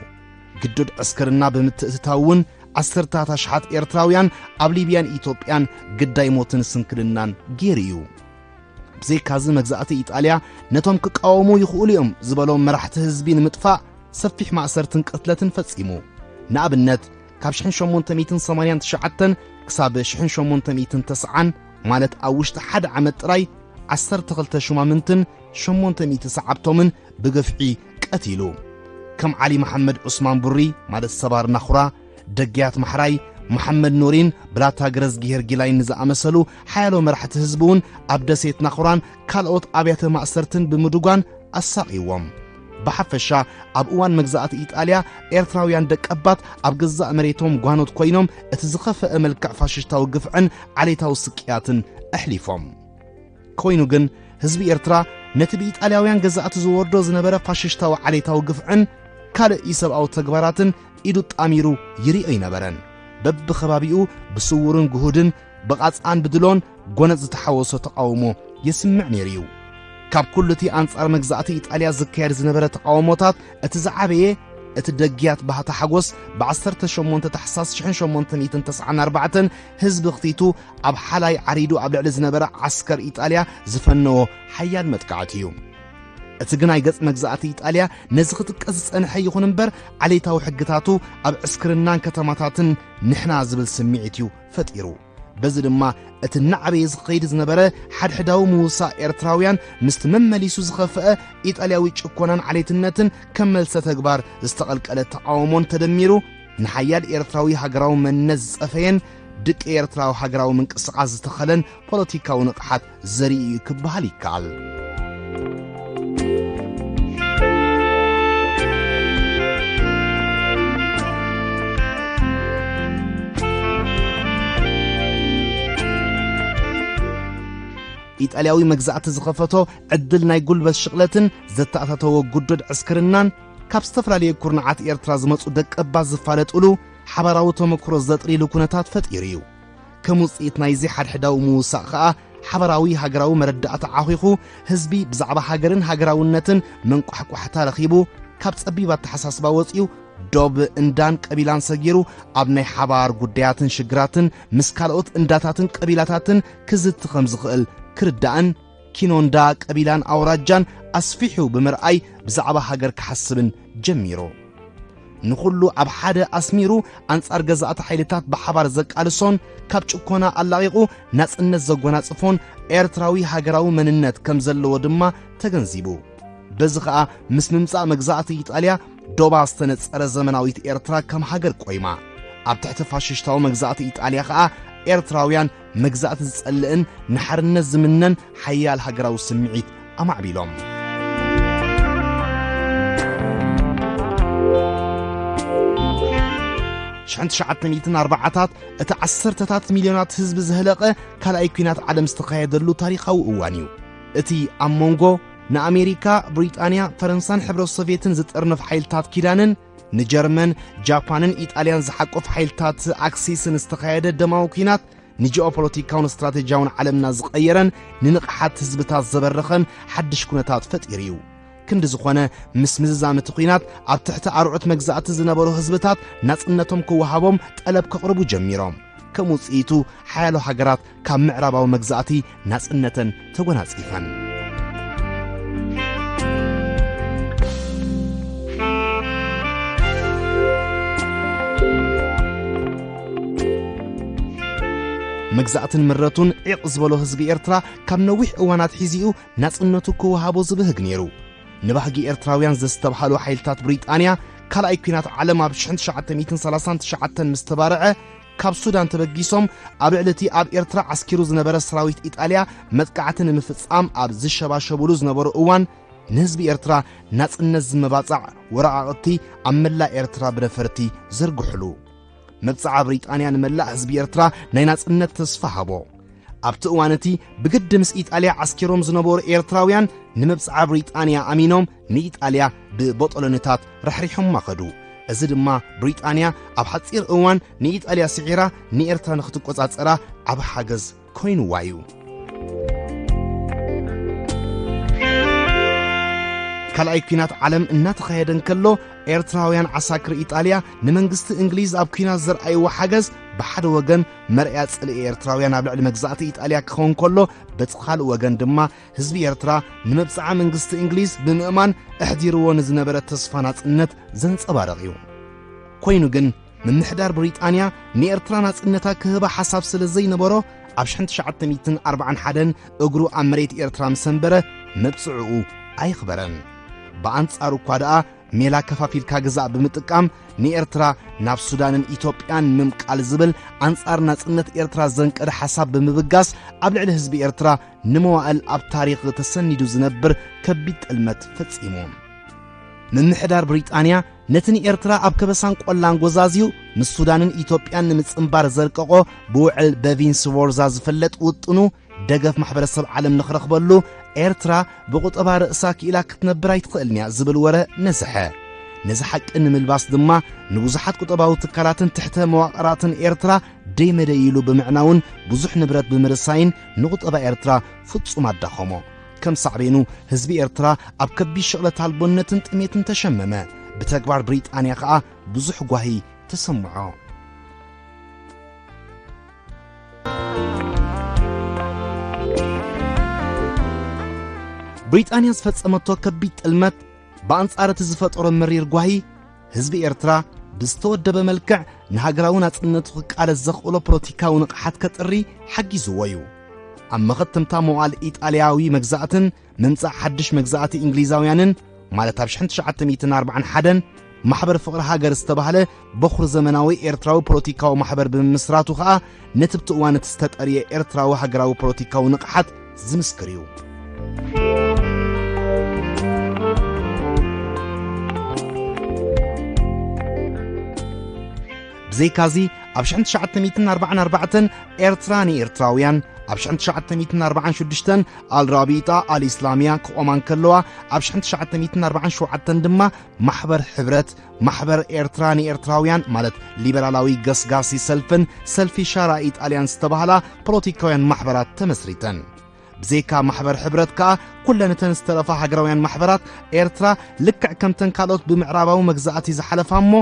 ግዱድ ዕስክርና ብምትእትታው እውን ዓሰርታት ኣሽሓት ኤርትራውያን ኣብ ሊብያን ኢትዮጵያን ግዳይ ሞትን ስንክልናን ገይሩ እዩ። ብዘይካዚ መግዛእቲ ኢጣልያ ነቶም ክቃወሙ ይኽእሉ እዮም ዝበሎም መራሕቲ ህዝቢ ንምጥፋእ ሰፊሕ ማእሰርትን ቅትለትን ፈጺሙ። ንኣብነት ካብ ሽሕን ሸሞንተ ሚእትን ሰማንያን ትሽዓተን ክሳብ ሽሕን ሸሞንተ ሚእትን ተስዓን ማለት ኣብ ውሽጢ ሓደ ዓመት ጥራይ ዓሰርተ ክልተ ሹማምንትን ሸሞንተ ሚእቲ ሰዓብቶምን ብግፍዒ ቀቲሉ። ከም ዓሊ መሓመድ ዑስማን ቡሪ ማለት ሰባር ናኹራ፣ ደግያት ማሕራይ፣ መሓመድ ኑሪን ብላታ ገረዝጊሄር ጊላይን ንዝኣመሰሉ ሓያሎ መራሕቲ ህዝቢ እውን ኣብ ደሴት ናኹራን ካልኦት ኣብያተ ማእሰርትን ብምድጓን ኣሳቕይዎም። ብሓፈሻ ኣብ እዋን መግዛእቲ ኢጣልያ ኤርትራውያን ደቀባት ኣብ ገዛእ መሬቶም ጓኖት ኮይኖም እቲ ዝኸፈአ መልክዕ ፋሽስታዊ ግፍዕን ዓሌታዊ ስቅያትን ኣሕሊፎም። ኮይኑ ግን ህዝቢ ኤርትራ ነቲ ብኢጣልያውያን ገዛእቲ ዝወርዶ ዝነበረ ፋሽስታዊ ዓሌታዊ ግፍዕን ካልእ ኢሰብኣዊ ተግባራትን ኢዱ ጣሚሩ ይሪኦ ኣይነበረን። በብኸባቢኡ ብስውርን ግሁድን ብቓጽኣን ብድሎን ጎነጽ ዝተሓወሶ ተቓውሞ የስምዕ ነይሩ እዩ። ካብ ኩሉ እቲ ኣንጻር መግዛእቲ ኢጣልያ ዝካየድ ዝነበረ ተቓውሞታት እቲ ዝዓበየ እቲ ደግያት ባህታ ሓጎስ ብ ዓሰርተ ሸሞንተ ታሕሳስ ሽሕን ሸሞንተ ሚእትን ተስዓን ኣርባዕተን ህዝቢ ክቲቱ ኣብ ሓላይ ዓሪዱ ኣብ ልዕሊ ዝነበረ ዓስከር ኢጣልያ ዝፈነዎ ሓያል መጥቃዕቲ እዩ። እቲ ግናይ ገጽ መግዛእቲ ኢጣልያ ነዚ ክጥቀስ ዝጸንሐ ይኹን እምበር ዓሌታዊ ሕግታቱ ኣብ ዕስክርናን ከተማታትን ንሕና ዝብል ስምዒት እዩ ፈጢሩ። በዚ ድማ እቲ እናዓበየ ዝኸይድ ዝነበረ ሓድሕዳዊ ምውሳእ ኤርትራውያን ምስቲ መመሊሱ ዝኸፍአ ኢጣልያዊ ጭኮናን ዓሌትነትን ከም መልሰ ተግባር ዝተቐልቀለ ተቓውሞን ተደሚሩ ንሓያል ኤርትራዊ ሃገራዊ መንነት ዝጸፈየን ድቂ ኤርትራዊ ሃገራዊ ምንቅስቓስ ዝተኸለን ፖለቲካዊ ንቕሓት ዘርኢ እዩ ክበሃል ይከኣል። ኢጣልያዊ መግዛእቲ ዝኸፈቶ ዕድል ናይ ጉልበት ሽቕለትን ዘተኣታተዎ ጉዱድ ዕስክርናን፣ ካብ ዝተፈላለየ ኩርናዓት ኤርትራ ዝመጹ ደቀባት ዝፋለጡሉ፣ ሓባራዊ ተመክሮ ዘጥርይሉ ኩነታት ፈጢሩ እዩ። ከም ውጽኢት ናይዚ ሓድሕዳዊ ምውሳእ ኸኣ፣ ሓባራዊ ሃገራዊ መረዳእታ ዓኺኹ፣ ህዝቢ ብዛዕባ ሃገርን ሃገራውነትን መንቋሕቋሕታ ረኺቡ፣ ካብ ጸቢብ ኣተሓሳስባ ወጺኡ፣ ዶብ እንዳን ቀቢላን ሰጊሩ፣ ኣብ ናይ ሓባር ጉዳያትን ሽግራትን ምስ ካልኦት እንዳታትን ቀቢላታትን ክዝቲ ከም ዝኽእል ክርዳእን፣ ኪኖ እንዳ ቀቢላን ኣውራጃን ኣስፊሑ ብምርኣይ፣ ብዛዕባ ሃገር ክሓስብን ጀሚሩ። ንኹሉ ኣብ ሓደ ኣስሚሩ፣ ኣንጻር ገዛእቲ ሓይልታት ብሓባር ዘቃልሶን፣ ካብ ጭኮና ኣላቒቑ ናጽነት ዘጎናጽፎን ኤርትራዊ ሃገራዊ መንነት ከም ዘለዎ ድማ ተገንዚቡ። በዚ ኸኣ፣ ምስ ምምጻእ መግዛእቲ ኢጣልያ፣ ዶባ ዝተነጸረ ዘመናዊት ኤርትራ ከም ሃገር ቆይማ። ኣብ ትሕቲ ፋሽስታዊ መግዛእቲ ኢጣልያ ኸኣ፣ ኤርትራውያን መግዛእቲ ዝጸልእን ንሓርነት ዝምነን ሓያል ሃገራዊ ስምዒት ኣማዕቢሎም። ሽሕን ትሽዓተ ሚእትን ኣርባዓታት እቲ ዓሰርተታት ሚልዮናት ህዝቢ ዘህለቐ ካልኣይ ኲናት ዓለም ዝተኻየደሉ ታሪኻዊ እዋን እዩ። እቲ ኣብ መንጎ ንኣሜሪካ፣ ብሪጣንያ፣ ፈረንሳን ሕብረት ሶቭየትን ዝጥርንፍ ሓይልታት ኪዳንን፣ ንጀርመን፣ ጃፓንን ኢጣልያን ዝሓቁፍ ሓይልታት ኣክሲስን ዝተኻየደ ደማዊ ኲናት፣ ንጂኦፖለቲካውን ስትራቴጂያውን ዓለምና ዝቐየረን ንንቕሓት ህዝብታት ዘበረኸን ሓድሽ ኩነታት ፈጢሩ እዩ። ክንዲ ዝኾነ፣ ምስ ምዝዛም እቲ ኲናት፣ ኣብ ትሕቲ ኣርዑት መግዛእቲ ዝነበሩ ህዝብታት ናጽነቶም ክወሃቦም ጠለብ ከቕርቡ ጀሚሮም። ከም ውጽኢቱ፣ ሓያሎ ሃገራት ካብ ምዕራባዊ መግዛእቲ ናጽነተን ተጎናጺፈን። መግዛእትን ምረቱን ዒቕ ዝበሎ ህዝቢ ኤርትራ፣ ካብ ነዊሕ እዋናት ሒዚኡ ናጽነቱ ክወሃቦ ዝብህግ ነይሩ። ንባህጊ ኤርትራውያን ዘስተብሃሉ ሓይልታት ብሪጣንያ፣ ካልኣይ ኲናት ዓለም ኣብ ሽሕን ትሽዓተ ሚእትን ሰላሳን ትሽዓተን ምስ ተባርዐ፣ ካብ ሱዳን ተበጊሶም ኣብ ልዕሊ እቲ ኣብ ኤርትራ ዓስኪሩ ዝነበረ ሰራዊት ኢጣልያ መጥቃዕቲ ንምፍጻም ኣብ ዝሸባሸቡሉ ዝነበሩ እዋን፣ ንህዝቢ ኤርትራ ናጽነት ዝመባጻዕ ወረቓቕቲ ኣብ መላእ ኤርትራ ብነፈርቲ ዘርግሑሉ። መብጽዓ ብሪጣንያ ንመላእ ህዝቢ ኤርትራ ናይ ናጽነት ተስፋ ሃቦ። ኣብቲ እዋን እቲ ብግዲ ምስ ኢጣልያ ዓስኪሮም ዝነበሩ ኤርትራውያን፣ ንመብጽዓ ብሪጣንያ ኣሚኖም ንኢጣልያ ብቦጦሎኒታት ራሕሪሖማ ኸዱ። እዚ ድማ ብሪጣንያ ኣብ ሓጺር እዋን ንኢጣልያ ስዒራ ንኤርትራ ንኽትቆጻጸራ ዓቢ ሓገዝ ኮይንዋ እዩ። ካልኣይ ኲናት ዓለም እናተኻየደ እንከሎ፣ ኤርትራውያን ዓሳክር ኢጣልያ ንመንግስቲ እንግሊዝ ኣብ ኲናት ዘርኣይዎ ሓገዝ፣ ብሓደ ወገን መርኣያ ጽልኢ ኤርትራውያን ኣብ ልዕሊ መግዛእቲ ኢጣልያ ክኸውን ከሎ፣ በቲ ካልእ ወገን ድማ ህዝቢ ኤርትራ ንመብጽዓ መንግስቲ እንግሊዝ ብምእማን ኣሕዲርዎ ንዝነበረ ተስፋ ናጽነት ዘንጸባርቕ እዩ። ኮይኑ ግን፣ ምምሕዳር ብሪጣንያ ንኤርትራ ናጽነታ ክህባ ሓሳብ ስለ ዘይነበሮ፣ ኣብ ሽሕን ትሽዓተ ሚእትን ኣርባዓን ሓደን እግሩ ኣብ መሬት ኤርትራ ምስ ኣንበረ፣ መብጽዕኡ ኣይኽበረን። ብኣንጻሩ እኳ ደኣ፣ ሜላ ከፋፊልካ ግዛእ ብምጥቃም፣ ንኤርትራ ናብ ሱዳንን ኢትዮጵያን ምምቃል ዝብል ኣንጻር ናጽነት ኤርትራ ዘንቀደ ሓሳብ ብምብጋስ፣ ኣብ ልዕሊ ህዝቢ ኤርትራ ንመዋእል ኣብ ታሪኽ ተሰኒዱ ዝነብር ከቢድ ጥልመት ፈጺሙ። ምምሕዳር ብሪጣንያ ነቲ ንኤርትራ ኣብ ከበሳን ቆላን ጎዛዝዩ ምስ ሱዳንን ኢትዮጵያን ንምጽንባር ዘርቀቖ ብውዕል በቪን ስፎርዛ ዝፍለጥ ውጥኑ ደገፍ ማሕበረሰብ ዓለም ንኽረኽበሉ ኤርትራ ብቁጠባ ርእሳ ክኢላ ክትነብር ኣይትኽእልን እያ ዝብል ወረ ነዝሐ። ነዚ ሓቂ ንምልባስ ድማ ንብዙሓት ቁጠባዊ ትካላትን ትሕተ መዋቕራትን ኤርትራ ደይ መደይ ኢሉ ብምዕናውን ብዙሕ ንብረት ብምርሳይን ንቁጠባ ኤርትራ ፍጹም ኣዳኸሞ። ከም ሳዕቤኑ ህዝቢ ኤርትራ ኣብ ከቢድ ሽቕለት ኣልቦነትን ጥሜትን ተሸመመ። ብተግባር ብሪጣንያ ኸኣ ብዙሕ ጓሂ ተሰምዖ። ብሪጣንያ ዝፈጸመቶ ከቢድ ጥልመት ብኣንጻር እቲ ዝፈጠሮ መሪር ጓሂ፣ ህዝቢ ኤርትራ ብዝተወደበ መልክዕ ንሃገራዊ ናጽነቱ ክቃለስ ዘኽእሎ ፖለቲካዊ ንቕሓት ከጥሪ ሓጊዝዎ እዩ። ኣብ መኸተምታ መዋእል ኢጣልያዊ መግዛእትን ምምጻእ ሓድሽ መግዛእቲ እንግሊዛውያንን፣ ማለት ኣብ ሽሕን ትሽዓተ ሚእትን ኣርባዓን ሓደን፣ ማሕበር ፍቕሪ ሃገር ዝተባህለ በኹሪ ዘመናዊ ኤርትራዊ ፖለቲካዊ ማሕበር ብምምስራቱ ኸኣ፣ ነቲ ብቲ እዋን እቲ ዝተጠርየ ኤርትራዊ ሃገራዊ ፖለቲካዊ ንቕሓት ዝምስክር እዩ። ብዘይካዚ፣ ኣብ ሽሕን ትሽዓተ ሚእትን ኣርባዓን ኣርባዕተን ኤርትራ ንኤርትራውያን፣ ኣብ ሽሕን ትሽዓተ ሚእትን ኣርባዓን ሽዱሽተን ኣልራቢጣ ኣልኢስላምያ ክቖማ እንከለዋ፣ ኣብ ሽሕን ትሽዓተ ሚእትን ኣርባዓን ሸውዓተን ድማ ማሕበር ሕብረት፣ ማሕበር ኤርትራ ንኤርትራውያን ማለት ሊበራላዊ ገስጋሲ ሰልፍን ሰልፊ ሻራ ኢጣልያን ዝተባህላ ፖለቲካውያን ማሕበራት ተመስሪተን። ብዘይካ ማሕበር ሕብረት ከኣ ኩለን እተን ዝተረፋ ሃገራውያን ማሕበራት ኤርትራ ልክዕ ከምተን ካልኦት ብምዕራባዊ መግዛእቲ ዝሓለፋ እሞ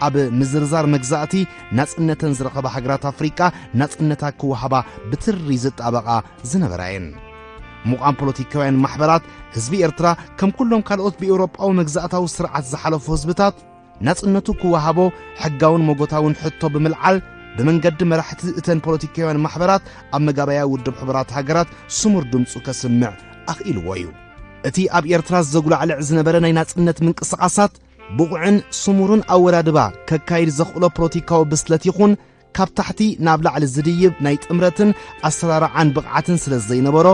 ኣብ ምዝርዛር መግዛእቲ ናጽነተን ዝረኸባ ሃገራት ኣፍሪቃ ናጽነታ ክወሃባ ብትሪ ዝጣበቓ ዝነበራ እየን። ምዃን ፖለቲካውያን ማሕበራት ህዝቢ ኤርትራ ከም ኩሎም ካልኦት ብኤውሮጳዊ መግዛእታዊ ስርዓት ዝሓለፉ ህዝብታት ናጽነቱ ክወሃቦ ሕጋውን መጎታውን ሕቶ ብምልዓል ብመንገዲ መራሕቲ እተን ፖለቲካውያን ማሕበራት ኣብ መጋባያ ውድብ ሕቡራት ሃገራት ስሙር ድምጹ ከስምዕ ኣኽኢልዎ እዩ። እቲ ኣብ ኤርትራ ዘጉላዕልዕ ዝነበረ ናይ ናጽነት ምንቅስቓሳት ብቑዕን ስሙርን ኣወዳድባ ከካይድ ዘኽእሎ ፖለቲካዊ ብስለት ይኹን ካብ ታሕቲ ናብ ላዕሊ ዝድይብ ናይ ጥምረትን ኣሰራርዓን ብቕዓትን ስለ ዘይነበሮ፣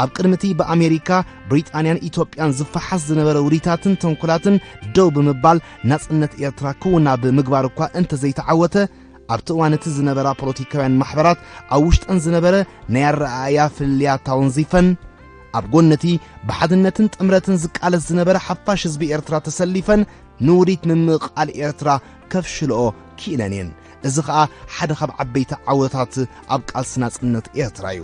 ኣብ ቅድሚ እቲ ብኣሜሪካ፣ ብሪጣንያን ኢትዮጵያን ዝፈሓስ ዝነበረ ውዲታትን ተንኮላትን ደው ብምባል ናጽነት ኤርትራ ክውና ብምግባር እኳ እንተዘይተዓወተ፣ ኣብቲ እዋን እቲ ዝነበራ ፖለቲካውያን ማሕበራት ኣብ ውሽጠን ዝነበረ ናይ ኣረኣእያ ፍልልያት ኣወንዚፈን፣ ኣብ ጎኒ እቲ ብሓድነትን ጥምረትን ዝቃለስ ዝነበረ ሓፋሽ ህዝቢ ኤርትራ ተሰሊፈን ንውዲት ምምቕቓል ኤርትራ ከፍሽልኦ ክኢለን እየን። እዚ ኸኣ ሓደ ካብ ዓበይቲ ዓወታት ኣብ ቃልሲ ናጽነት ኤርትራ እዩ።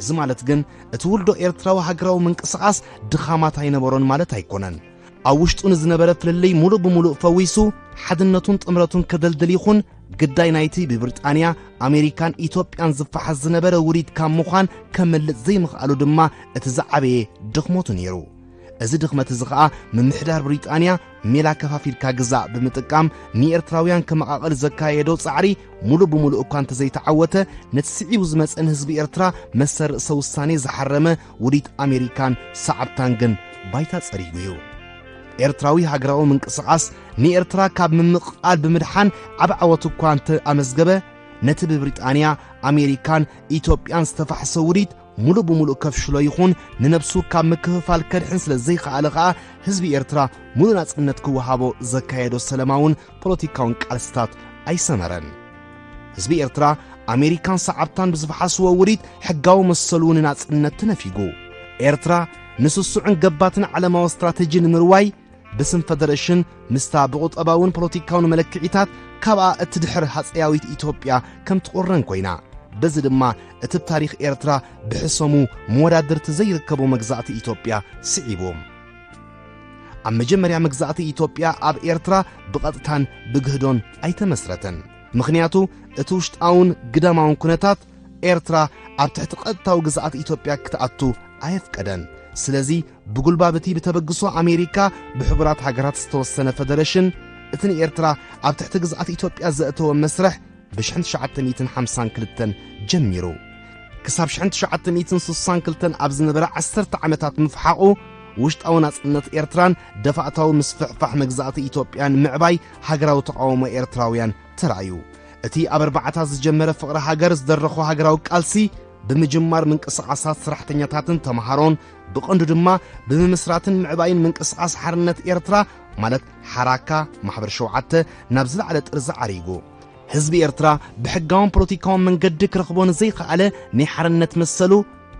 እዚ ማለት ግን እቲ ውልዶ ኤርትራዊ ሃገራዊ ምንቅስቓስ ድኻማት ኣይነበሮን ማለት ኣይኮነን። ኣብ ውሽጡ ንዝነበረ ፍልልይ ሙሉእ ብምሉእ ፈዊሱ ሓድነቱን ጥምረቱን ከደልድል ይኹን ግዳይ ናይቲ ብብሪጣንያ፣ ኣሜሪካን ኢትዮጵያን ዝፈሓስ ዝነበረ ውዲት ካብ ምዃን ከምልጥ ዘይምኽኣሉ ድማ እቲ ዝዓበየ ድኽመቱ ነይሩ። እዚ ድኽመት እዚ ኸኣ ምምሕዳር ብሪጣንያ ሜላ ከፋፊልካ ግዛእ ብምጥቃም ንኤርትራውያን ከመቓቕል ዘካየዶ ጻዕሪ ሙሉእ ብምሉእ እኳ እንተዘይተዓወተ፣ ነቲ ስዒቡ ዝመጸ ንህዝቢ ኤርትራ መሰል ርእሰ ውሳኔ ዝሓረመ ውዲት ኣሜሪካን ሰዓብታን ግን ባይታ ጸሪጉ እዩ። ኤርትራዊ ሃገራዊ ምንቅስቓስ ንኤርትራ ካብ ምምቕቓል ብምድሓን ዓቢ ዓወት እኳ እንተ ኣመዝገበ፣ ነቲ ብብሪጣንያ፣ ኣሜሪካን ኢትዮጵያን ዝተፋሕሰ ውዲት ሙሉእ ብምሉእ ከፍሽሎ ይኹን ንነብሱ ካብ ምክፍፋል ከድሕን ስለ ዘይኸኣለ ኸኣ፣ ህዝቢ ኤርትራ ሙሉእ ናጽነት ክወሃቦ ዘካየዶ ሰለማውን ፖለቲካውን ቃልስታት ኣይሰመረን። ህዝቢ ኤርትራ ኣሜሪካን ሰዓብታን ብዝፈሓስዎ ውዲት ሕጋዊ መሰሉ ንናጽነት ተነፊጉ። ኤርትራ ንስሱዕን ገባትን ዓለማዊ ስትራተጂ ንምርዋይ ብስም ፈደረሽን ምስታ ብቁጠባውን ፖለቲካውን መለክዒታት ካብኣ እትድሕር ሃጸያዊት ኢትዮጵያ ከም ትቑረን ኮይና። በዚ ድማ እቲ ብታሪኽ ኤርትራ ብሕሰሙ መወዳድርቲ ዘይርከቦ መግዛእቲ ኢትዮጵያ ስዒቡ። ኣብ መጀመርያ መግዛእቲ ኢትዮጵያ ኣብ ኤርትራ ብቐጥታን ብግህዶን ኣይተመስረተን። ምኽንያቱ እቲ ውሽጣውን ግዳማውን ኩነታት ኤርትራ ኣብ ትሕቲ ቀጥታዊ ግዝኣት ኢትዮጵያ ክትኣቱ ኣየፍቀደን። ስለዚ ብጉልባብ እቲ ብተበግሶ ኣሜሪካ ብሕቡራት ሃገራት ዝተወሰነ ፈደረሽን እቲ ንኤርትራ ኣብ ትሕቲ ግዝኣት ኢትዮጵያ ዘእተወ መስርሕ ብሽሕን ትሽዓተ ሚእትን ሓምሳን ክልተን ጀሚሩ ክሳብ ሽሕን ትሽዓተ ሚእትን ስሳን ክልተን ኣብ ዝነበረ ዓሰርተ ዓመታት ምፍሓቑ ውሽጣዊ ናጽነት ኤርትራን ደፋእታዊ ምስፍሕፋሕ መግዛእቲ ኢትዮጵያን ምዕባይ ሃገራዊ ተቓውሞ ኤርትራውያን ተራእዩ። እቲ ኣብ ኣርባዓታት ዝጀመረ ፍቕሪ ሃገር ዝደረኾ ሃገራዊ ቃልሲ ብምጅማር ምንቅስቓሳት ሰራሕተኛታትን ተምሃሮን ብቐንዱ ድማ ብምምስራትን ምዕባይን ምንቅስቓስ ሓርነት ኤርትራ ማለት ሓራካ ማሕበር ሸውዓተ ናብ ዝለዓለ ጥርዚ ዓሪጉ። ህዝቢ ኤርትራ ብሕጋውን ፖለቲካውን መንገዲ ክረኽቦ ንዘይኸኣለ ናይ ሓርነት መሰሉ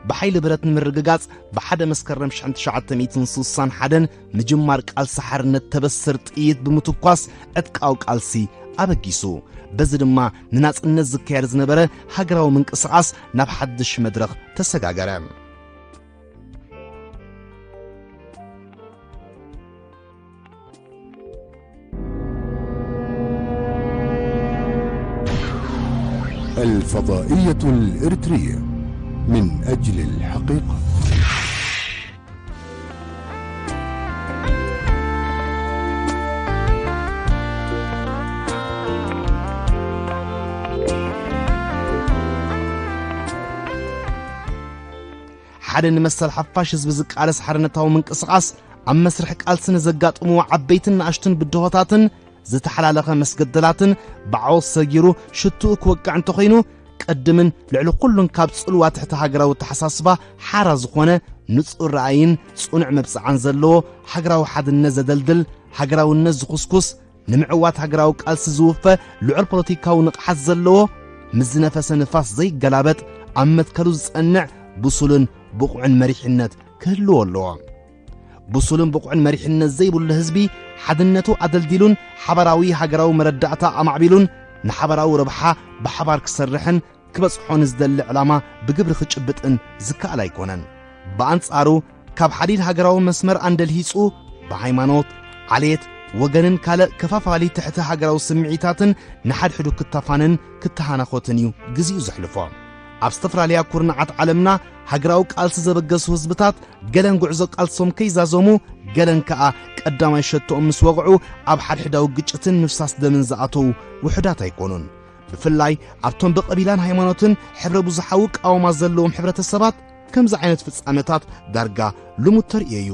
ብሓይሊ ብረት ንምርግጋጽ ብሓደ መስከረም ሽሕን ትሽዓተ ሚእትን ስሳን ሓደን ምጅማር ቃልሲ ሓርነት ተበስር ጥይት ብምትኳስ ዕጥቃዊ ቃልሲ ኣበጊሱ። በዚ ድማ ንናጽነት ዝካየድ ዝነበረ ሃገራዊ ምንቅስቓስ ናብ ሓድሽ መድረኽ ተሰጋገረ። الفضائية الإرترية من أجل الحقيقة. ሓደ ንመሰል ሓፋሽ ህዝቢ ዝቃለስ ሓርነታዊ ምንቅስቓስ ኣብ መስርሕ ቃልሲ ንዘጋጥምዎ ዓበይትን ንኣሽቱን ብድሆታትን ዝተሓላለኸ መስገደላትን ብዓወት ሰጊሩ ሽትኡ ክወቅዕ እንተኾይኑ፣ ቅድምን ልዕሊ ኩሉን ካብ ጽልዋ ትሕቲ ሃገራዊ ኣተሓሳስባ ሓራ ዝኾነ ንጹር ራእይን ጽኑዕ መብጽዓን ዘለዎ፣ ሃገራዊ ሓድነት ዘደልድል፣ ሃገራውነት ዝኹስኩስ፣ ንምዕዋት ሃገራዊ ቃልሲ ዝውፈ ልዑል ፖለቲካዊ ንቕሓት ዘለዎ፣ ምስ ዝነፈሰ ንፋስ ዘይገላበጥ፣ ኣብ መትከሉ ዝጸንዕ ብሱልን ብቑዕን መሪሕነት ክህልዎ ኣለዎ። ብሱልን ብቑዕን መሪሕነት ዘይብሉ ህዝቢ ሓድነቱ ኣደልዲሉን ሓባራዊ ሃገራዊ መረዳእታ ኣማዕቢሉን ንሓባራዊ ረብሓ ብሓባር ክሰርሕን ክበጽሖ ንዝደሊ ዕላማ ብግብሪ ክጭብጥን ዝከኣል ኣይኮነን። ብኣንጻሩ ካብ ሓዲድ ሃገራዊ መስመር ኣንደልሂጹ ብሃይማኖት፣ ዓሌት፣ ወገንን ካልእ ከፋፋሊ ትሕቲ ሃገራዊ ስምዒታትን ንሓድሕዱ ክታፋንን ክተሃናኾትን እዩ ግዜኡ ዘሕልፎ። ኣብ ዝተፈላለያ ኩርናዓት ዓለምና ሃገራዊ ቃልሲ ዘበገሱ ህዝብታት ገለን ጉዕዞ ቃልሶም ከይዛዘሙ፣ ገለን ከኣ ቀዳማይ ሸቶኦም ምስ ወቕዑ ኣብ ሓድሕዳዊ ግጭትን ምፍሳስ ደምን ዝኣተዉ ውሑዳት ኣይኮኑን። ብፍላይ ኣብቶም ብቐቢላን ሃይማኖትን ሕብረ ብዙሓዊ ቃወማ ዘለዎም ሕብረተሰባት ከምዚ ዓይነት ፍጻመታት ዳርጋ ልሙድ ተርእዮ እዩ።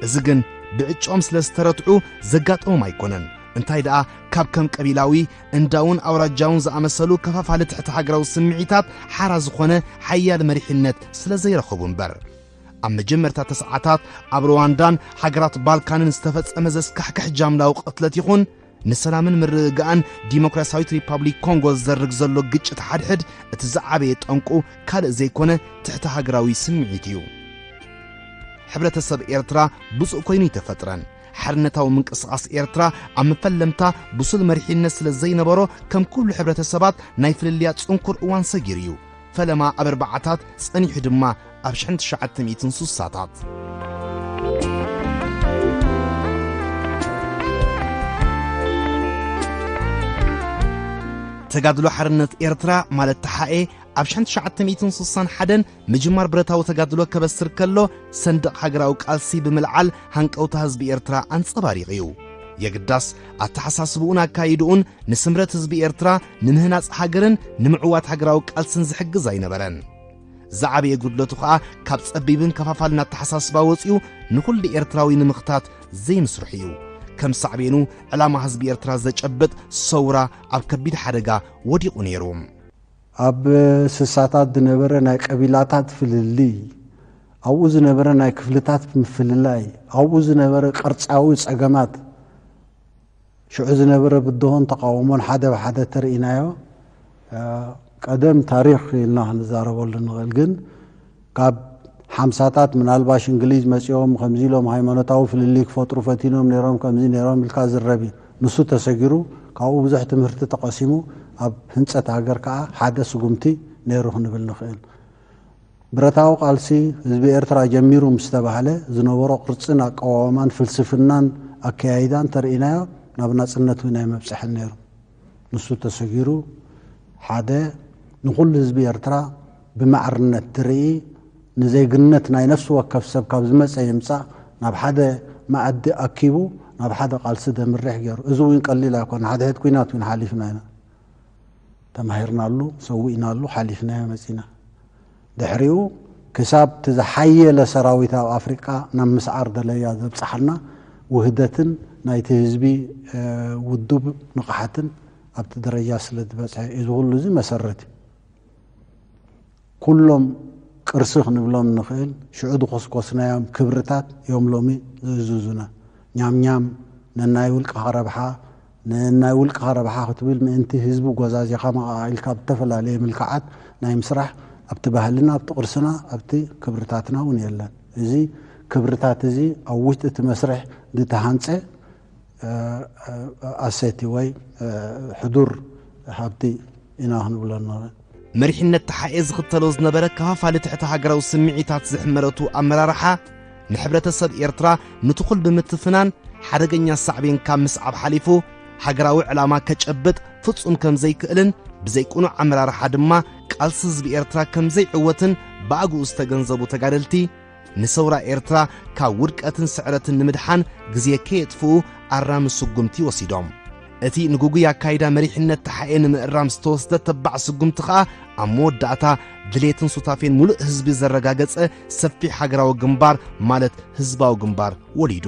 እዚ ግን ብዕጭኦም ስለ ዝተረትዑ ዘጋጠሞም ኣይኮነን። እንታይ ደኣ ካብ ከም ቀቢላዊ፣ እንዳውን ኣውራጃውን ዝኣመሰሉ ከፋፋሊ ትሕቲ ሃገራዊ ስምዒታት ሓራ ዝኾነ ሓያል መሪሕነት ስለ ዘይረኸቡ እምበር። ኣብ መጀመርታ ተስዓታት ኣብ ሩዋንዳን ሃገራት ባልካንን ዝተፈጸመ ዘስካሕክሕ ጃምላዊ ቅትለት ይኹን ንሰላምን ምርግጋእን ዲሞክራሲያዊት ሪፓብሊክ ኮንጎ ዝዘርግ ዘሎ ግጭት ሓድሕድ እቲ ዝዓበየ ጠንቁ ካልእ ዘይኮነ ትሕቲ ሃገራዊ ስምዒት እዩ። ሕብረተሰብ ኤርትራ ብፁዕ ኮይኑ ኣይተፈጥረን። ሓርነታዊ ምንቅስቓስ ኤርትራ ኣብ መፈለምታ ብሱል መሪሕነት ስለ ዘይነበሮ ከም ኩሉ ሕብረተሰባት ናይ ፍልልያት ጽንኩር እዋን ሰጊሩ እዩ። ፈለማ ኣብ ኣርባዓታት ጸኒሑ ድማ ኣብ ሽሕን ትሽዓተ ሚእትን ስሳታት። ተጋድሎ ሓርነት ኤርትራ ማለት ተሓኤ ኣብ ሽሕን ትሽዓተ ሚእትን ስሳን ሓደን ምጅማር ብረታዊ ተጋድሎ ከበስር ከሎ ሰንደቕ ሃገራዊ ቃልሲ ብምልዓል ሃንቀውታ ህዝቢ ኤርትራ ኣንጸባሪቑ እዩ። የግዳስ ኣተሓሳስብኡን ኣካይድኡን ንስምረት ህዝቢ ኤርትራ ንምህናጽ ሃገርን ንምዕዋት ሃገራዊ ቃልስን ዝሕግዝ ኣይነበረን። ዝዓበየ ጉድለቱ ኸኣ ካብ ጸቢብን ከፋፋልን ኣተሓሳስባ ወጺኡ ንኹሉ ኤርትራዊ ንምኽታት ዘይምስርሑ እዩ። ከም ሳዕቤኑ ዕላማ ህዝቢ ኤርትራ ዘጨብጥ ሰውራ ኣብ ከቢድ ሓደጋ ወዲቑ ነይሩ። ኣብ ስሳታት ዝነበረ ናይ ቀቢላታት ፍልልይ፣ ኣብኡ ዝነበረ ናይ ክፍልታት ምፍልላይ፣ ኣብኡ ዝነበረ ቅርጻዊ ጸገማት፣ ሽዑ ዝነበረ ብድሆን ተቃውሞን ሓደ ብሓደ ተርኢናዮ። እ፣ ቀደም ታሪኽ ኢልና ክንዛረበሉ ንኽእል፣ ግን ካብ ሓምሳታት ምናልባሽ እንግሊዝ መጺኦም ከምዚ ኢሎም ሃይማኖታዊ ፍልልይ ክፈጥሩ ፈቲኖም ነይሮም፣ ከምዚ ነይሮም ኢልካ ዝረብ እዩ። ንሱ ተሰጊሩ ካብኡ ብዙሕ ትምህርቲ ተቐሲሙ ኣብ ህንጸት ሃገር ከኣ ሓደ ስጉምቲ ነይሩ ክንብል ንኽእል። ብረታዊ ቃልሲ ህዝቢ ኤርትራ ጀሚሩ ምስ ተባህለ ዝነበሮ ቅርጽን ኣቀዋውማን ፍልስፍናን ኣከያይዳን ተርኢናዮ ናብ ናጽነት እውን ኣይመብጽሐን ነይሩ። ንሱ ተሰጊሩ ሓደ ንኹሉ ህዝቢ ኤርትራ ብማዕርነት ትርኢ፣ ንዜግነት ናይ ነፍሲ ወከፍ ሰብ ካብ ዝመጸ ይምጻእ ናብ ሓደ መኣዲ ኣኪቡ ናብ ሓደ ቃልሲ ደምርሕ ገይሩ። እዚ እውን ቀሊል ኣይኮነ። ሓደ ሕድ ኲናት እውን ሓሊፍና ኢና። ተማሂርናሉ፣ ሰዊእናሉ፣ ሓሊፍናዮ መጺና። ድሕሪኡ ክሳብ እቲ ዝሓየለ ሰራዊት ኣብ ኣፍሪቃ ናብ ምስዓር ደለያ ዘብጽሓና ውህደትን ናይቲ ህዝቢ፣ እ፣ ውዱብ ንቕሓትን ኣብቲ ደረጃ ስለ ዝበጽሐ እዩ። እዚ ኩሉ እዚ መሰረት እዩ። ኩሎም ቅርሲ ክንብሎም ንኽእል፣ ሽዑ ዝኮስኮስናዮም ክብርታት እዮም ሎሚ ዝእዝዙና። ኛም ኛም፣ ነናይ ውልቅኻ ረብሓ፣ ነናይ ውልቅኻ ረብሓ ክትብል ምእንቲ ህዝቢ ጎዛዚኻ መቓቒልካ ብተፈላለየ ምልክዓት ናይ ምስራሕ ኣብቲ ባህልና፣ ኣብቲ ቅርስና፣ ኣብቲ ክብርታትና እውን የለን። እዚ ክብርታት እዚ ኣብ ውሽጢ እቲ መስርሕ ዝተሃንጸ፣ እ፣ እ፣ ኣሴት ወይ፣ እ፣ ሕዱር ሃብቲ ኢና ክንብሎ ንኽእል። መሪሕነት ተሓኤ ዝኽተሎ ዝነበረ ከፋፋሊ ትሕቲ ሃገራዊ ስምዒታት ዝሕመረቱ ኣመራርሓ፣ ንሕብረተሰብ ኤርትራ ምትኹል ብምትፍናን ሓደገኛ ሳዕቤን ካብ ምስዓብ ሓሊፉ፣ ሃገራዊ ዕላማ ከጨብጥ ፍጹም ከም ዘይክእልን ብዘይ ቅኑዕ ኣመራርሓ ድማ ቃልሲ ህዝቢ ኤርትራ ከም ዘይዕወትን ብኣግኡ ዝተገንዘቡ ተጋደልቲ፣ ንሰውራ ኤርትራ ካብ ውድቀትን ስዕረትን ንምድሓን ግዜ ከየጥፍኡ ኣራሚ ስጉምቲ ወሲዶም። እቲ ንጉጉይ ኣካይዳ መሪሕነት ተሓኤ ንምእራም ዝተወስደ ተባዕ ስጉምቲ ኸኣ ኣብ መወዳእታ ድሌትን ሱታፌን ሙሉእ ህዝቢ ዘረጋገጸ ሰፊሕ ሃገራዊ ግንባር ማለት ህዝባዊ ግንባር ወሊዱ።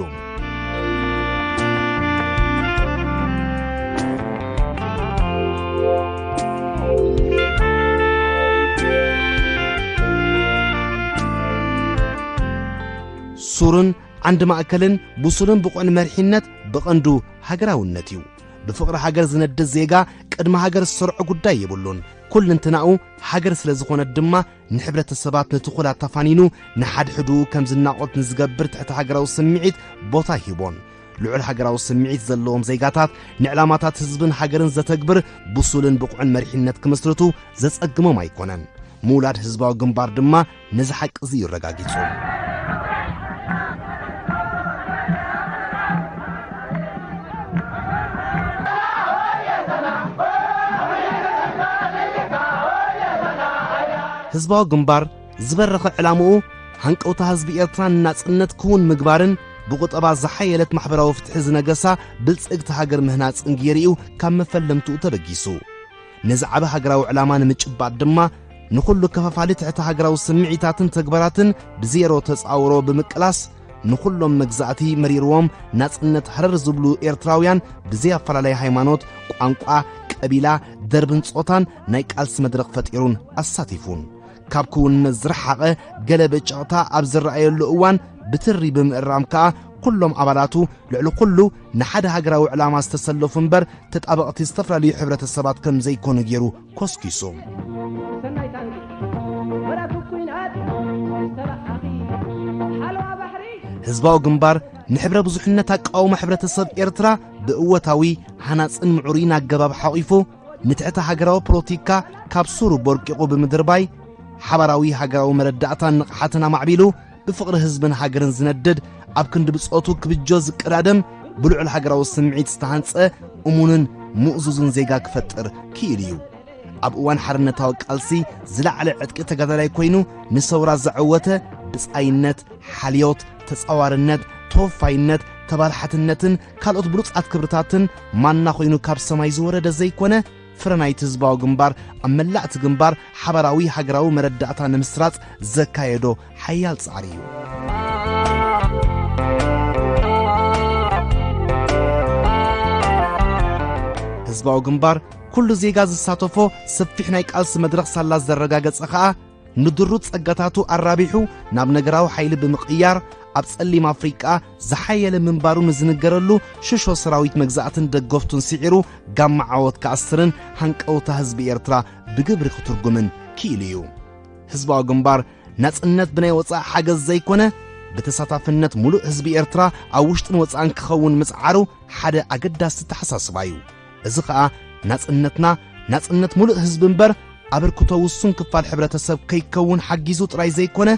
ሱርን ዓንዲ ማእከልን ብሱልን ብቑዕን መሪሕነት ብቐንዱ ሃገራውነት እዩ። ብፍቕሪ ሃገር ዝነድድ ዜጋ ቅድሚ ሃገር ዝሰርዖ ጉዳይ የብሉን። ኩልንትናኡ ሃገር ስለ ዝኾነት ድማ፣ ንሕብረተሰባት ነቲ ኩላ ተፋኒኑ ንሓድሕዱ ከም ዝናቖት ንዝገብር ትሕቲ ሃገራዊ ስምዒት ቦታ ኣይሂቦን። ልዑል ሃገራዊ ስምዒት ዘለዎም ዜጋታት፣ ንዕላማታት ህዝብን ሃገርን ዘተግብር ብሱልን ብቑዕን መሪሕነት ክምስርቱ ዘጸግሞም ኣይኮነን። ምውላድ ህዝባዊ ግንባር ድማ ነዚ ሓቂ እዚ እዩ ኣረጋጊጹ። ህዝባዊ ግንባር ዝበረኸ ዕላምኡ፣ ሃንቀውታ ህዝቢ ኤርትራ ንናጽነት ክውን ምግባርን ብቁጠባ ዝሓየለት ማሕበራዊ ፍትሒ ዝነገሳ ብልጽግቲ ሃገር ምህናጽን ገይሩ እዩ ካብ መፈለምትኡ ተበጊሱ። ነዚ ዓቢ ሃገራዊ ዕላማ ንምጭባጥ ድማ፣ ንኹሉ ከፋፋሊ ትሕቲ ሃገራዊ ስምዒታትን ተግባራትን ብዜሮ ተጻውሮ ብምቅላስ፣ ንኹሎም መግዛእቲ መሪርዎም ናጽነት ሃረር ዝብሉ ኤርትራውያን ብዘይ ኣፈላለይ ሃይማኖት፣ ቋንቋ፣ ቀቢላ፣ ደርብን ጾታን ናይ ቃልሲ መድረኽ ፈጢሩን ኣሳቲፉን። ካብ ክውንነት ዝረሓቐ ገለ ብጨቕታ ኣብ ዝረኣየሉ እዋን፣ ብትሪ ብምእራም ከኣ፣ ኩሎም ኣባላቱ ልዕሊ ኩሉ ንሓደ ሃገራዊ ዕላማ ዝተሰለፉ እምበር፣ ተጣበቕቲ ዝተፈላለዩ ሕብረተሰባት ከም ዘይኮኑ ገይሩ ኮስኪሱ። ህዝባዊ ግንባር ንሕብረ ብዙሕነት ኣቃውማ ሕብረተሰብ ኤርትራ ብእወታዊ፣ ሃናጽን ምዕሩይን ኣገባብ ሓቒፉ፣ ንትሕቲ ሃገራዊ ፖለቲካ ካብ ሱሩ ቦርቂቑ ብምድርባይ፣ ሓባራዊ ሃገራዊ መረዳእታን ንቕሓትን ኣማዕቢሉ፣ ብፍቕሪ ህዝብን ሃገርን ዝነድድ፣ ኣብ ክንዲ ብጾቱ ክብጆ ዝቀዳደም፣ ብልዑል ሃገራዊ ስምዒት ዝተሃንጸ፣ እሙንን ምእዙዝን ዜጋ ክፈጥር ክኢሉ እዩ። ኣብ እዋን ሓርነታዊ ቃልሲ ዝለዓለ ዕጥቂ ተጋዳላይ ኮይኑ ንሰውራ ዘዐወተ፣ ብጻይነት፣ ሓልዮት፣ ተጻዋርነት፣ ተወፋይነት፣ ተባላሓትነትን ካልኦት ብሉጻት ክብርታትን ማና ኮይኑ ካብ ሰማይ ዝወረደ ዘይኮነ፣ ፍረ ናይቲ ህዝባዊ ግንባር ኣብ መላእቲ ግንባር ሓባራዊ ሃገራዊ መረዳእታ ንምስራጽ ዘካየዶ ሓያል ጻዕሪ እዩ። ህዝባዊ ግንባር ኩሉ ዜጋ ዝሳተፎ ሰፊሕ ናይ ቃልሲ መድረኽ ሳላ ዘረጋገጸ ኸኣ፣ ንድሩት ጸጋታቱ ኣራቢሑ ናብ ነገራዊ ሓይሊ ብምቕያር፣ ኣብ ጸሊም ኣፍሪቃ ዝሓየለ ምንባሩ ንዝንገረሉ ሽሾ ሰራዊት መግዛእትን ደገፍቱን ስዒሩ፣ ጋማ ዓወት ክኣስርን ሃንቀውታ ህዝቢ ኤርትራ ብግብሪ ክትርጉምን ክኢሉ እዩ። ህዝባዊ ግንባር ናጽነት ብናይ ወጻኢ ሓገዝ ዘይኮነ፣ ብተሳታፍነት ሙሉእ ህዝቢ ኤርትራ ኣብ ውሽጥን ወጻእን ክኸውን ምጽዓሩ ሓደ ኣገዳሲ ተሓሳስባ እዩ። እዚ ኸኣ ናጽነትና፣ ናጽነት ሙሉእ ህዝቢ እምበር፣ ኣበርክቶ ውሱን ክፋል ሕብረተሰብ ከይከውን ሓጊዙ ጥራይ ዘይኮነ፣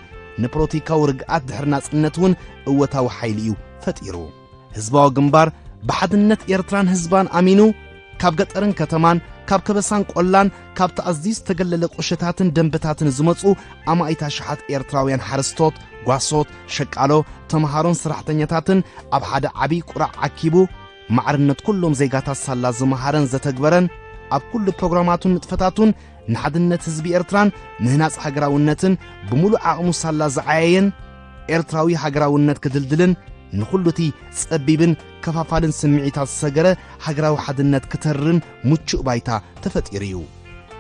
ንፖለቲካዊ ርግኣት ድሕሪ ናጽነት እውን እወታዊ ሓይሊ እዩ ፈጢሩ። ህዝባዊ ግንባር ብሓድነት ኤርትራን ህዝባን ኣሚኑ፣ ካብ ገጠርን ከተማን፣ ካብ ከበሳን ቆላን፣ ካብቲ ኣዝዩ ዝተገለለ ቁሸታትን ደንበታትን ዝመጹ ኣማኢት ኣሽሓት ኤርትራውያን ሓረስቶት፣ ጓሶት፣ ሸቃሎ፣ ተምሃሮን ሰራሕተኛታትን ኣብ ሓደ ዓቢ ቁራዕ ዓኪቡ፣ ማዕርነት ኩሎም ዜጋታት ሳላ ዝመሃረን ዘተግበረን፣ ኣብ ኩሉ ፕሮግራማቱን ንጥፈታቱን ንሓድነት ህዝቢ ኤርትራን ምህናጽ ሃገራውነትን ብምሉእ ዓቕሙ ሳላ ዝዓየየን፣ ኤርትራዊ ሃገራውነት ክድልድልን ንኹሉ እቲ ጸቢብን ከፋፋልን ስምዒታት ዝሰገረ ሃገራዊ ሓድነት ክተርርን ምቹእ ባይታ ተፈጢሩ እዩ።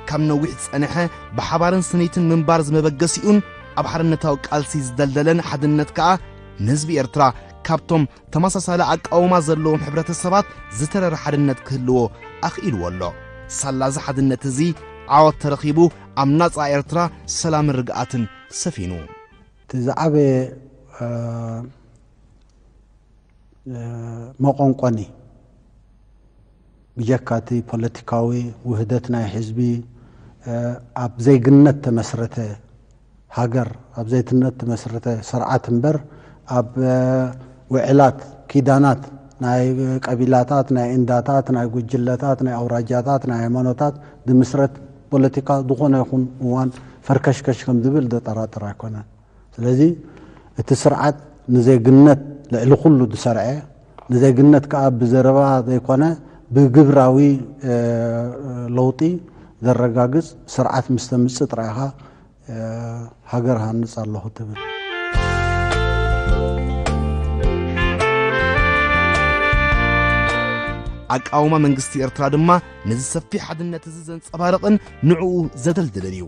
ካብ ነዊሕ ዝጸንሐ ብሓባርን ስኒትን ምንባር ዝመበገሲኡን ኣብ ሓርነታዊ ቃልሲ ዝደልደለን ሓድነት ከኣ ንህዝቢ ኤርትራ ካብቶም ተመሳሳሊ ኣቃውማ ዘለዎም ሕብረተሰባት ዝተረረ ሓድነት ክህልዎ ኣኽኢልዎ ኣሎ። ሳላ እዚ ሓድነት እዚ ዓወት ተረኺቡ ኣብ ናጻ ኤርትራ ሰላምን ርግኣትን ሰፊኑ። እቲ ዝዓበየ፣ እ፣ እ፣ መቖንቆኒ ብጀካ እቲ ፖለቲካዊ ውህደት ናይ ህዝቢ፣ እ፣ ኣብ ዘይግነት ተመስረተ ሃገር፣ ኣብ ዘይትነት ተመስረተ ስርዓት እምበር፣ ኣብ፣ እ፣ ውዕላት፣ ኪዳናት ናይ ቀቢላታት፣ ናይ እንዳታት፣ ናይ ጉጅለታት፣ ናይ ኣውራጃታት፣ ናይ ሃይማኖታት ዝምስረት ፖለቲካ ዝኾነ ይኹን እዋን ፈርከሽከሽ ከም ዝብል ዘጠራጥር ኣይኮነን። ስለዚ እቲ ስርዓት ንዜግነት ልዕሊ ኩሉ ዝሰርዐ፣ ንዜግነት ከኣ ብዘረባ ዘይኮነ ብግብራዊ፣ እ፣ ለውጢ ዘረጋግጽ ስርዓት ምስ ተምጽእ ጥራይ ኢኻ፣ እ፣ ሃገር ሃንጽ ኣለኹ ትብል። ኣቃውማ መንግስቲ ኤርትራ ድማ ነዚ ሰፊሕ ሓድነት እዚ ዘንጸባርቕን ንዕኡ ዘደልድልን እዩ።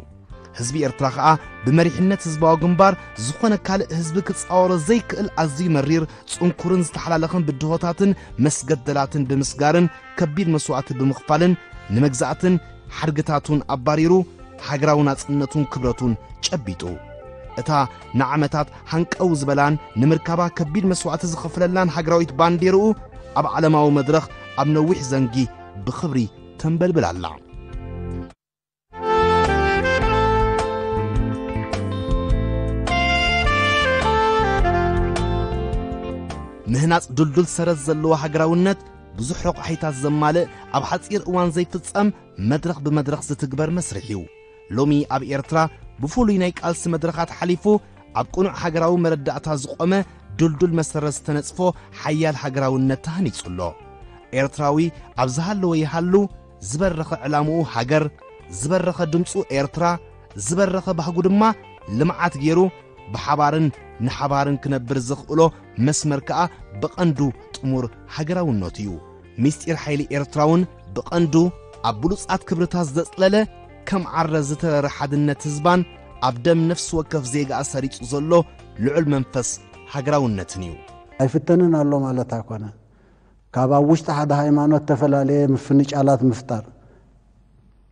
ህዝቢ ኤርትራ ኸኣ ብመሪሕነት ህዝባዊ ግንባር ዝኾነ ካልእ ህዝቢ ክጻወሮ ዘይክእል ኣዝዩ መሪር፣ ጽንኩርን ዝተሓላለኸን ብድሆታትን መስገደላትን ብምስጋርን ከቢድ መስዋእቲ ብምኽፋልን ንመግዛእትን ሓድግታቱን ኣባሪሩ፣ ሃገራዊ ናጽነቱን ክብረቱን ጨቢጡ። እታ ንዓመታት ሃንቀው ዝበላን ንምርካባ ከቢድ መስዋእቲ ዝኸፍለላን ሃገራዊት ባንዴርኡ ኣብ ዓለማዊ መድረኽ ኣብ ነዊሕ ዘንጊ ብኽብሪ ተንበልብል ኣላ። ምህናጽ ድልዱል ሰረት ዘለዎ ሃገራውነት፣ ብዙሕ ረቋሒታት ዘማልእ፣ ኣብ ሓጺር እዋን ዘይፍጸም፣ መድረኽ ብመድረኽ ዝትግበር መስርሕ እዩ። ሎሚ ኣብ ኤርትራ ብፍሉይ ናይ ቃልሲ መድረኻት ሓሊፉ፣ ኣብ ቅኑዕ ሃገራዊ መረዳእታ ዝቖመ ድልዱል መሰረት ዝተነጽፎ ሓያል ሃገራውነት ተሃኒጹ ኣሎ። ኤርትራዊ ኣብ ዝሃለወ ይሃሉ፣ ዝበረኸ ዕላምኡ ሃገር፣ ዝበረኸ ድምጹ ኤርትራ፣ ዝበረኸ ባህጉ ድማ ልምዓት ገይሩ፣ ብሓባርን ንሓባርን ክነብር ዘኽእሎ መስመር ከኣ ብቐንዱ ጥሙር ሃገራውነቱ እዩ። ምስጢር ሓይሊ ኤርትራውን ብቐንዱ ኣብ ብሉጻት ክብርታት ዘጽለለ፣ ከም ዓረ ዝተረረ ሓድነት ህዝባን ኣብ ደም ነፍሲ ወከፍ ዜጋኣ ሰሪጹ ዘሎ ልዑል መንፈስ ሃገራውነትን እዩ። ኣይፍተንን ኣሎ ማለት ኣይኮነን። ካብ ኣብ ውሽጢ ሓደ ሃይማኖት ተፈላለየ ምፍንጫላት ምፍጣር፣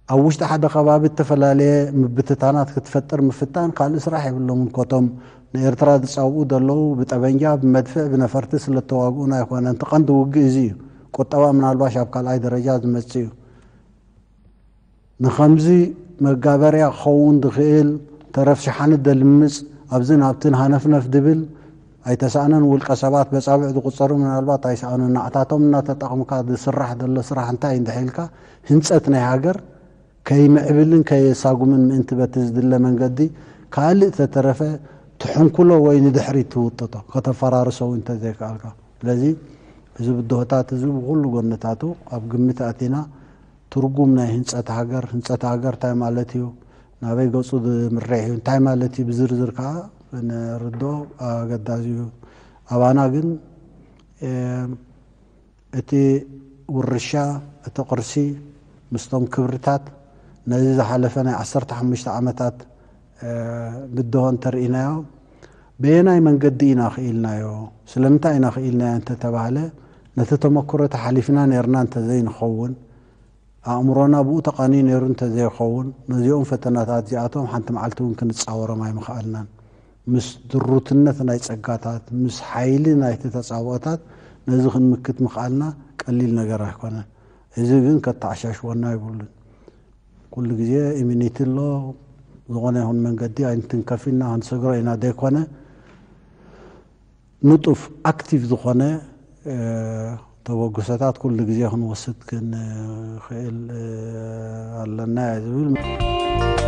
ኣብ ውሽጢ ሓደ ከባቢ እተፈላለየ ምብትታናት ክትፈጥር ምፍታን ካልእ ስራሕ የብሎምን። ኮቶም ንኤርትራ ዝጻብኡ ዘለዉ ብጠበንጃ፣ ብመድፍዕ፣ ብነፈርቲ ስለ እተዋግኡና ኣይኮነን። እቲ ቀንዲ ውግእ እዚ እዩ። ቁጠባ ምናልባሽ ኣብ ካልኣይ ደረጃ ዝመጽእ እዩ። ንኸምዚ መጋበርያ ክኸውን ዝኽእል ተረፍ ሸሓኒ ደልምጽ፣ ኣብዝን ኣብትን ሃነፍነፍ ድብል ኣይተሳእነን። ውልቀ ሰባት በጻብዕ ዝቑጸሩ ምናልባት ኣይሰኣኑን። ንዓታቶም እናተጠቕምካ ዝስራሕ ዘሎ ስራሕ እንታይ እዩ እንድሕር ኢልካ፣ ህንጸት ናይ ሃገር ከይምዕብልን ከየሳጉምን ምእንቲ በቲ ዝድለ መንገዲ ካልእ ተተረፈ ትሕንኩሎ ወይ ንድሕሪት ትውጥጦ፣ ከተፈራርሶ እውን እንተዘይከኣልካ። ስለዚ እዚ ብድሆታት እዚ ብኹሉ ጎነታቱ ኣብ ግምት ኣቲና ትርጉም ናይ ህንጸት ሃገር፣ ህንጸት ሃገር እንታይ ማለት እዩ፣ ናበይ ገጹ ዝምርሕ እዩ፣ እንታይ ማለት እዩ ብዝርዝር ከኣ ንርድኦ ኣገዳሲ እዩ። ኣባና ግን፣ እቲ ውርሻ፣ እቲ ቅርሲ ምስቶም ክብርታት ነዚ ዝሓለፈ ናይ ዓሰርተ ሓሙሽተ ዓመታት፣ እ፣ ብድሆ እንተርኢናዮ፣ በየናይ መንገዲ ኢና ክኢልናዮ? ስለምንታይ ኢና ክኢልናዮ እንተተባህለ፣ ነቲ ተመክሮ ተሓሊፍና ነይርና እንተዘይንኸውን፣ ኣእምሮና ብኡ ተቓንዩ ነይሩ እንተዘይኸውን፣ ነዚኦም ፈተናታት እዚኣቶም ሓንቲ መዓልቲ እውን ክንጻወሮም ኣይምኸኣልናን። ምስ ድሩትነት ናይ ጸጋታት፣ ምስ ሓይሊ ናይቲ ተጻብኦታት ነዚ ክንምክት ምኽኣልና ቀሊል ነገር ኣይኮነን። እዚ ግን ከተዓሻሽወና ኣይብሉን። ኩሉ ግዜ ኢሚኒቲ ኣሎ፣ ዝኾነ ይኹን መንገዲ ኣይንትንከፍ ኢልና ክንሰግሮ ኢና ዘይኮነ፣ ንጡፍ ኣክቲቭ ዝኾነ፣ እ፣ ተበግሶታት ኩሉ ግዜ ክንወስድ ክንኽእል፣ እ፣ ኣለና እየ ዝብል።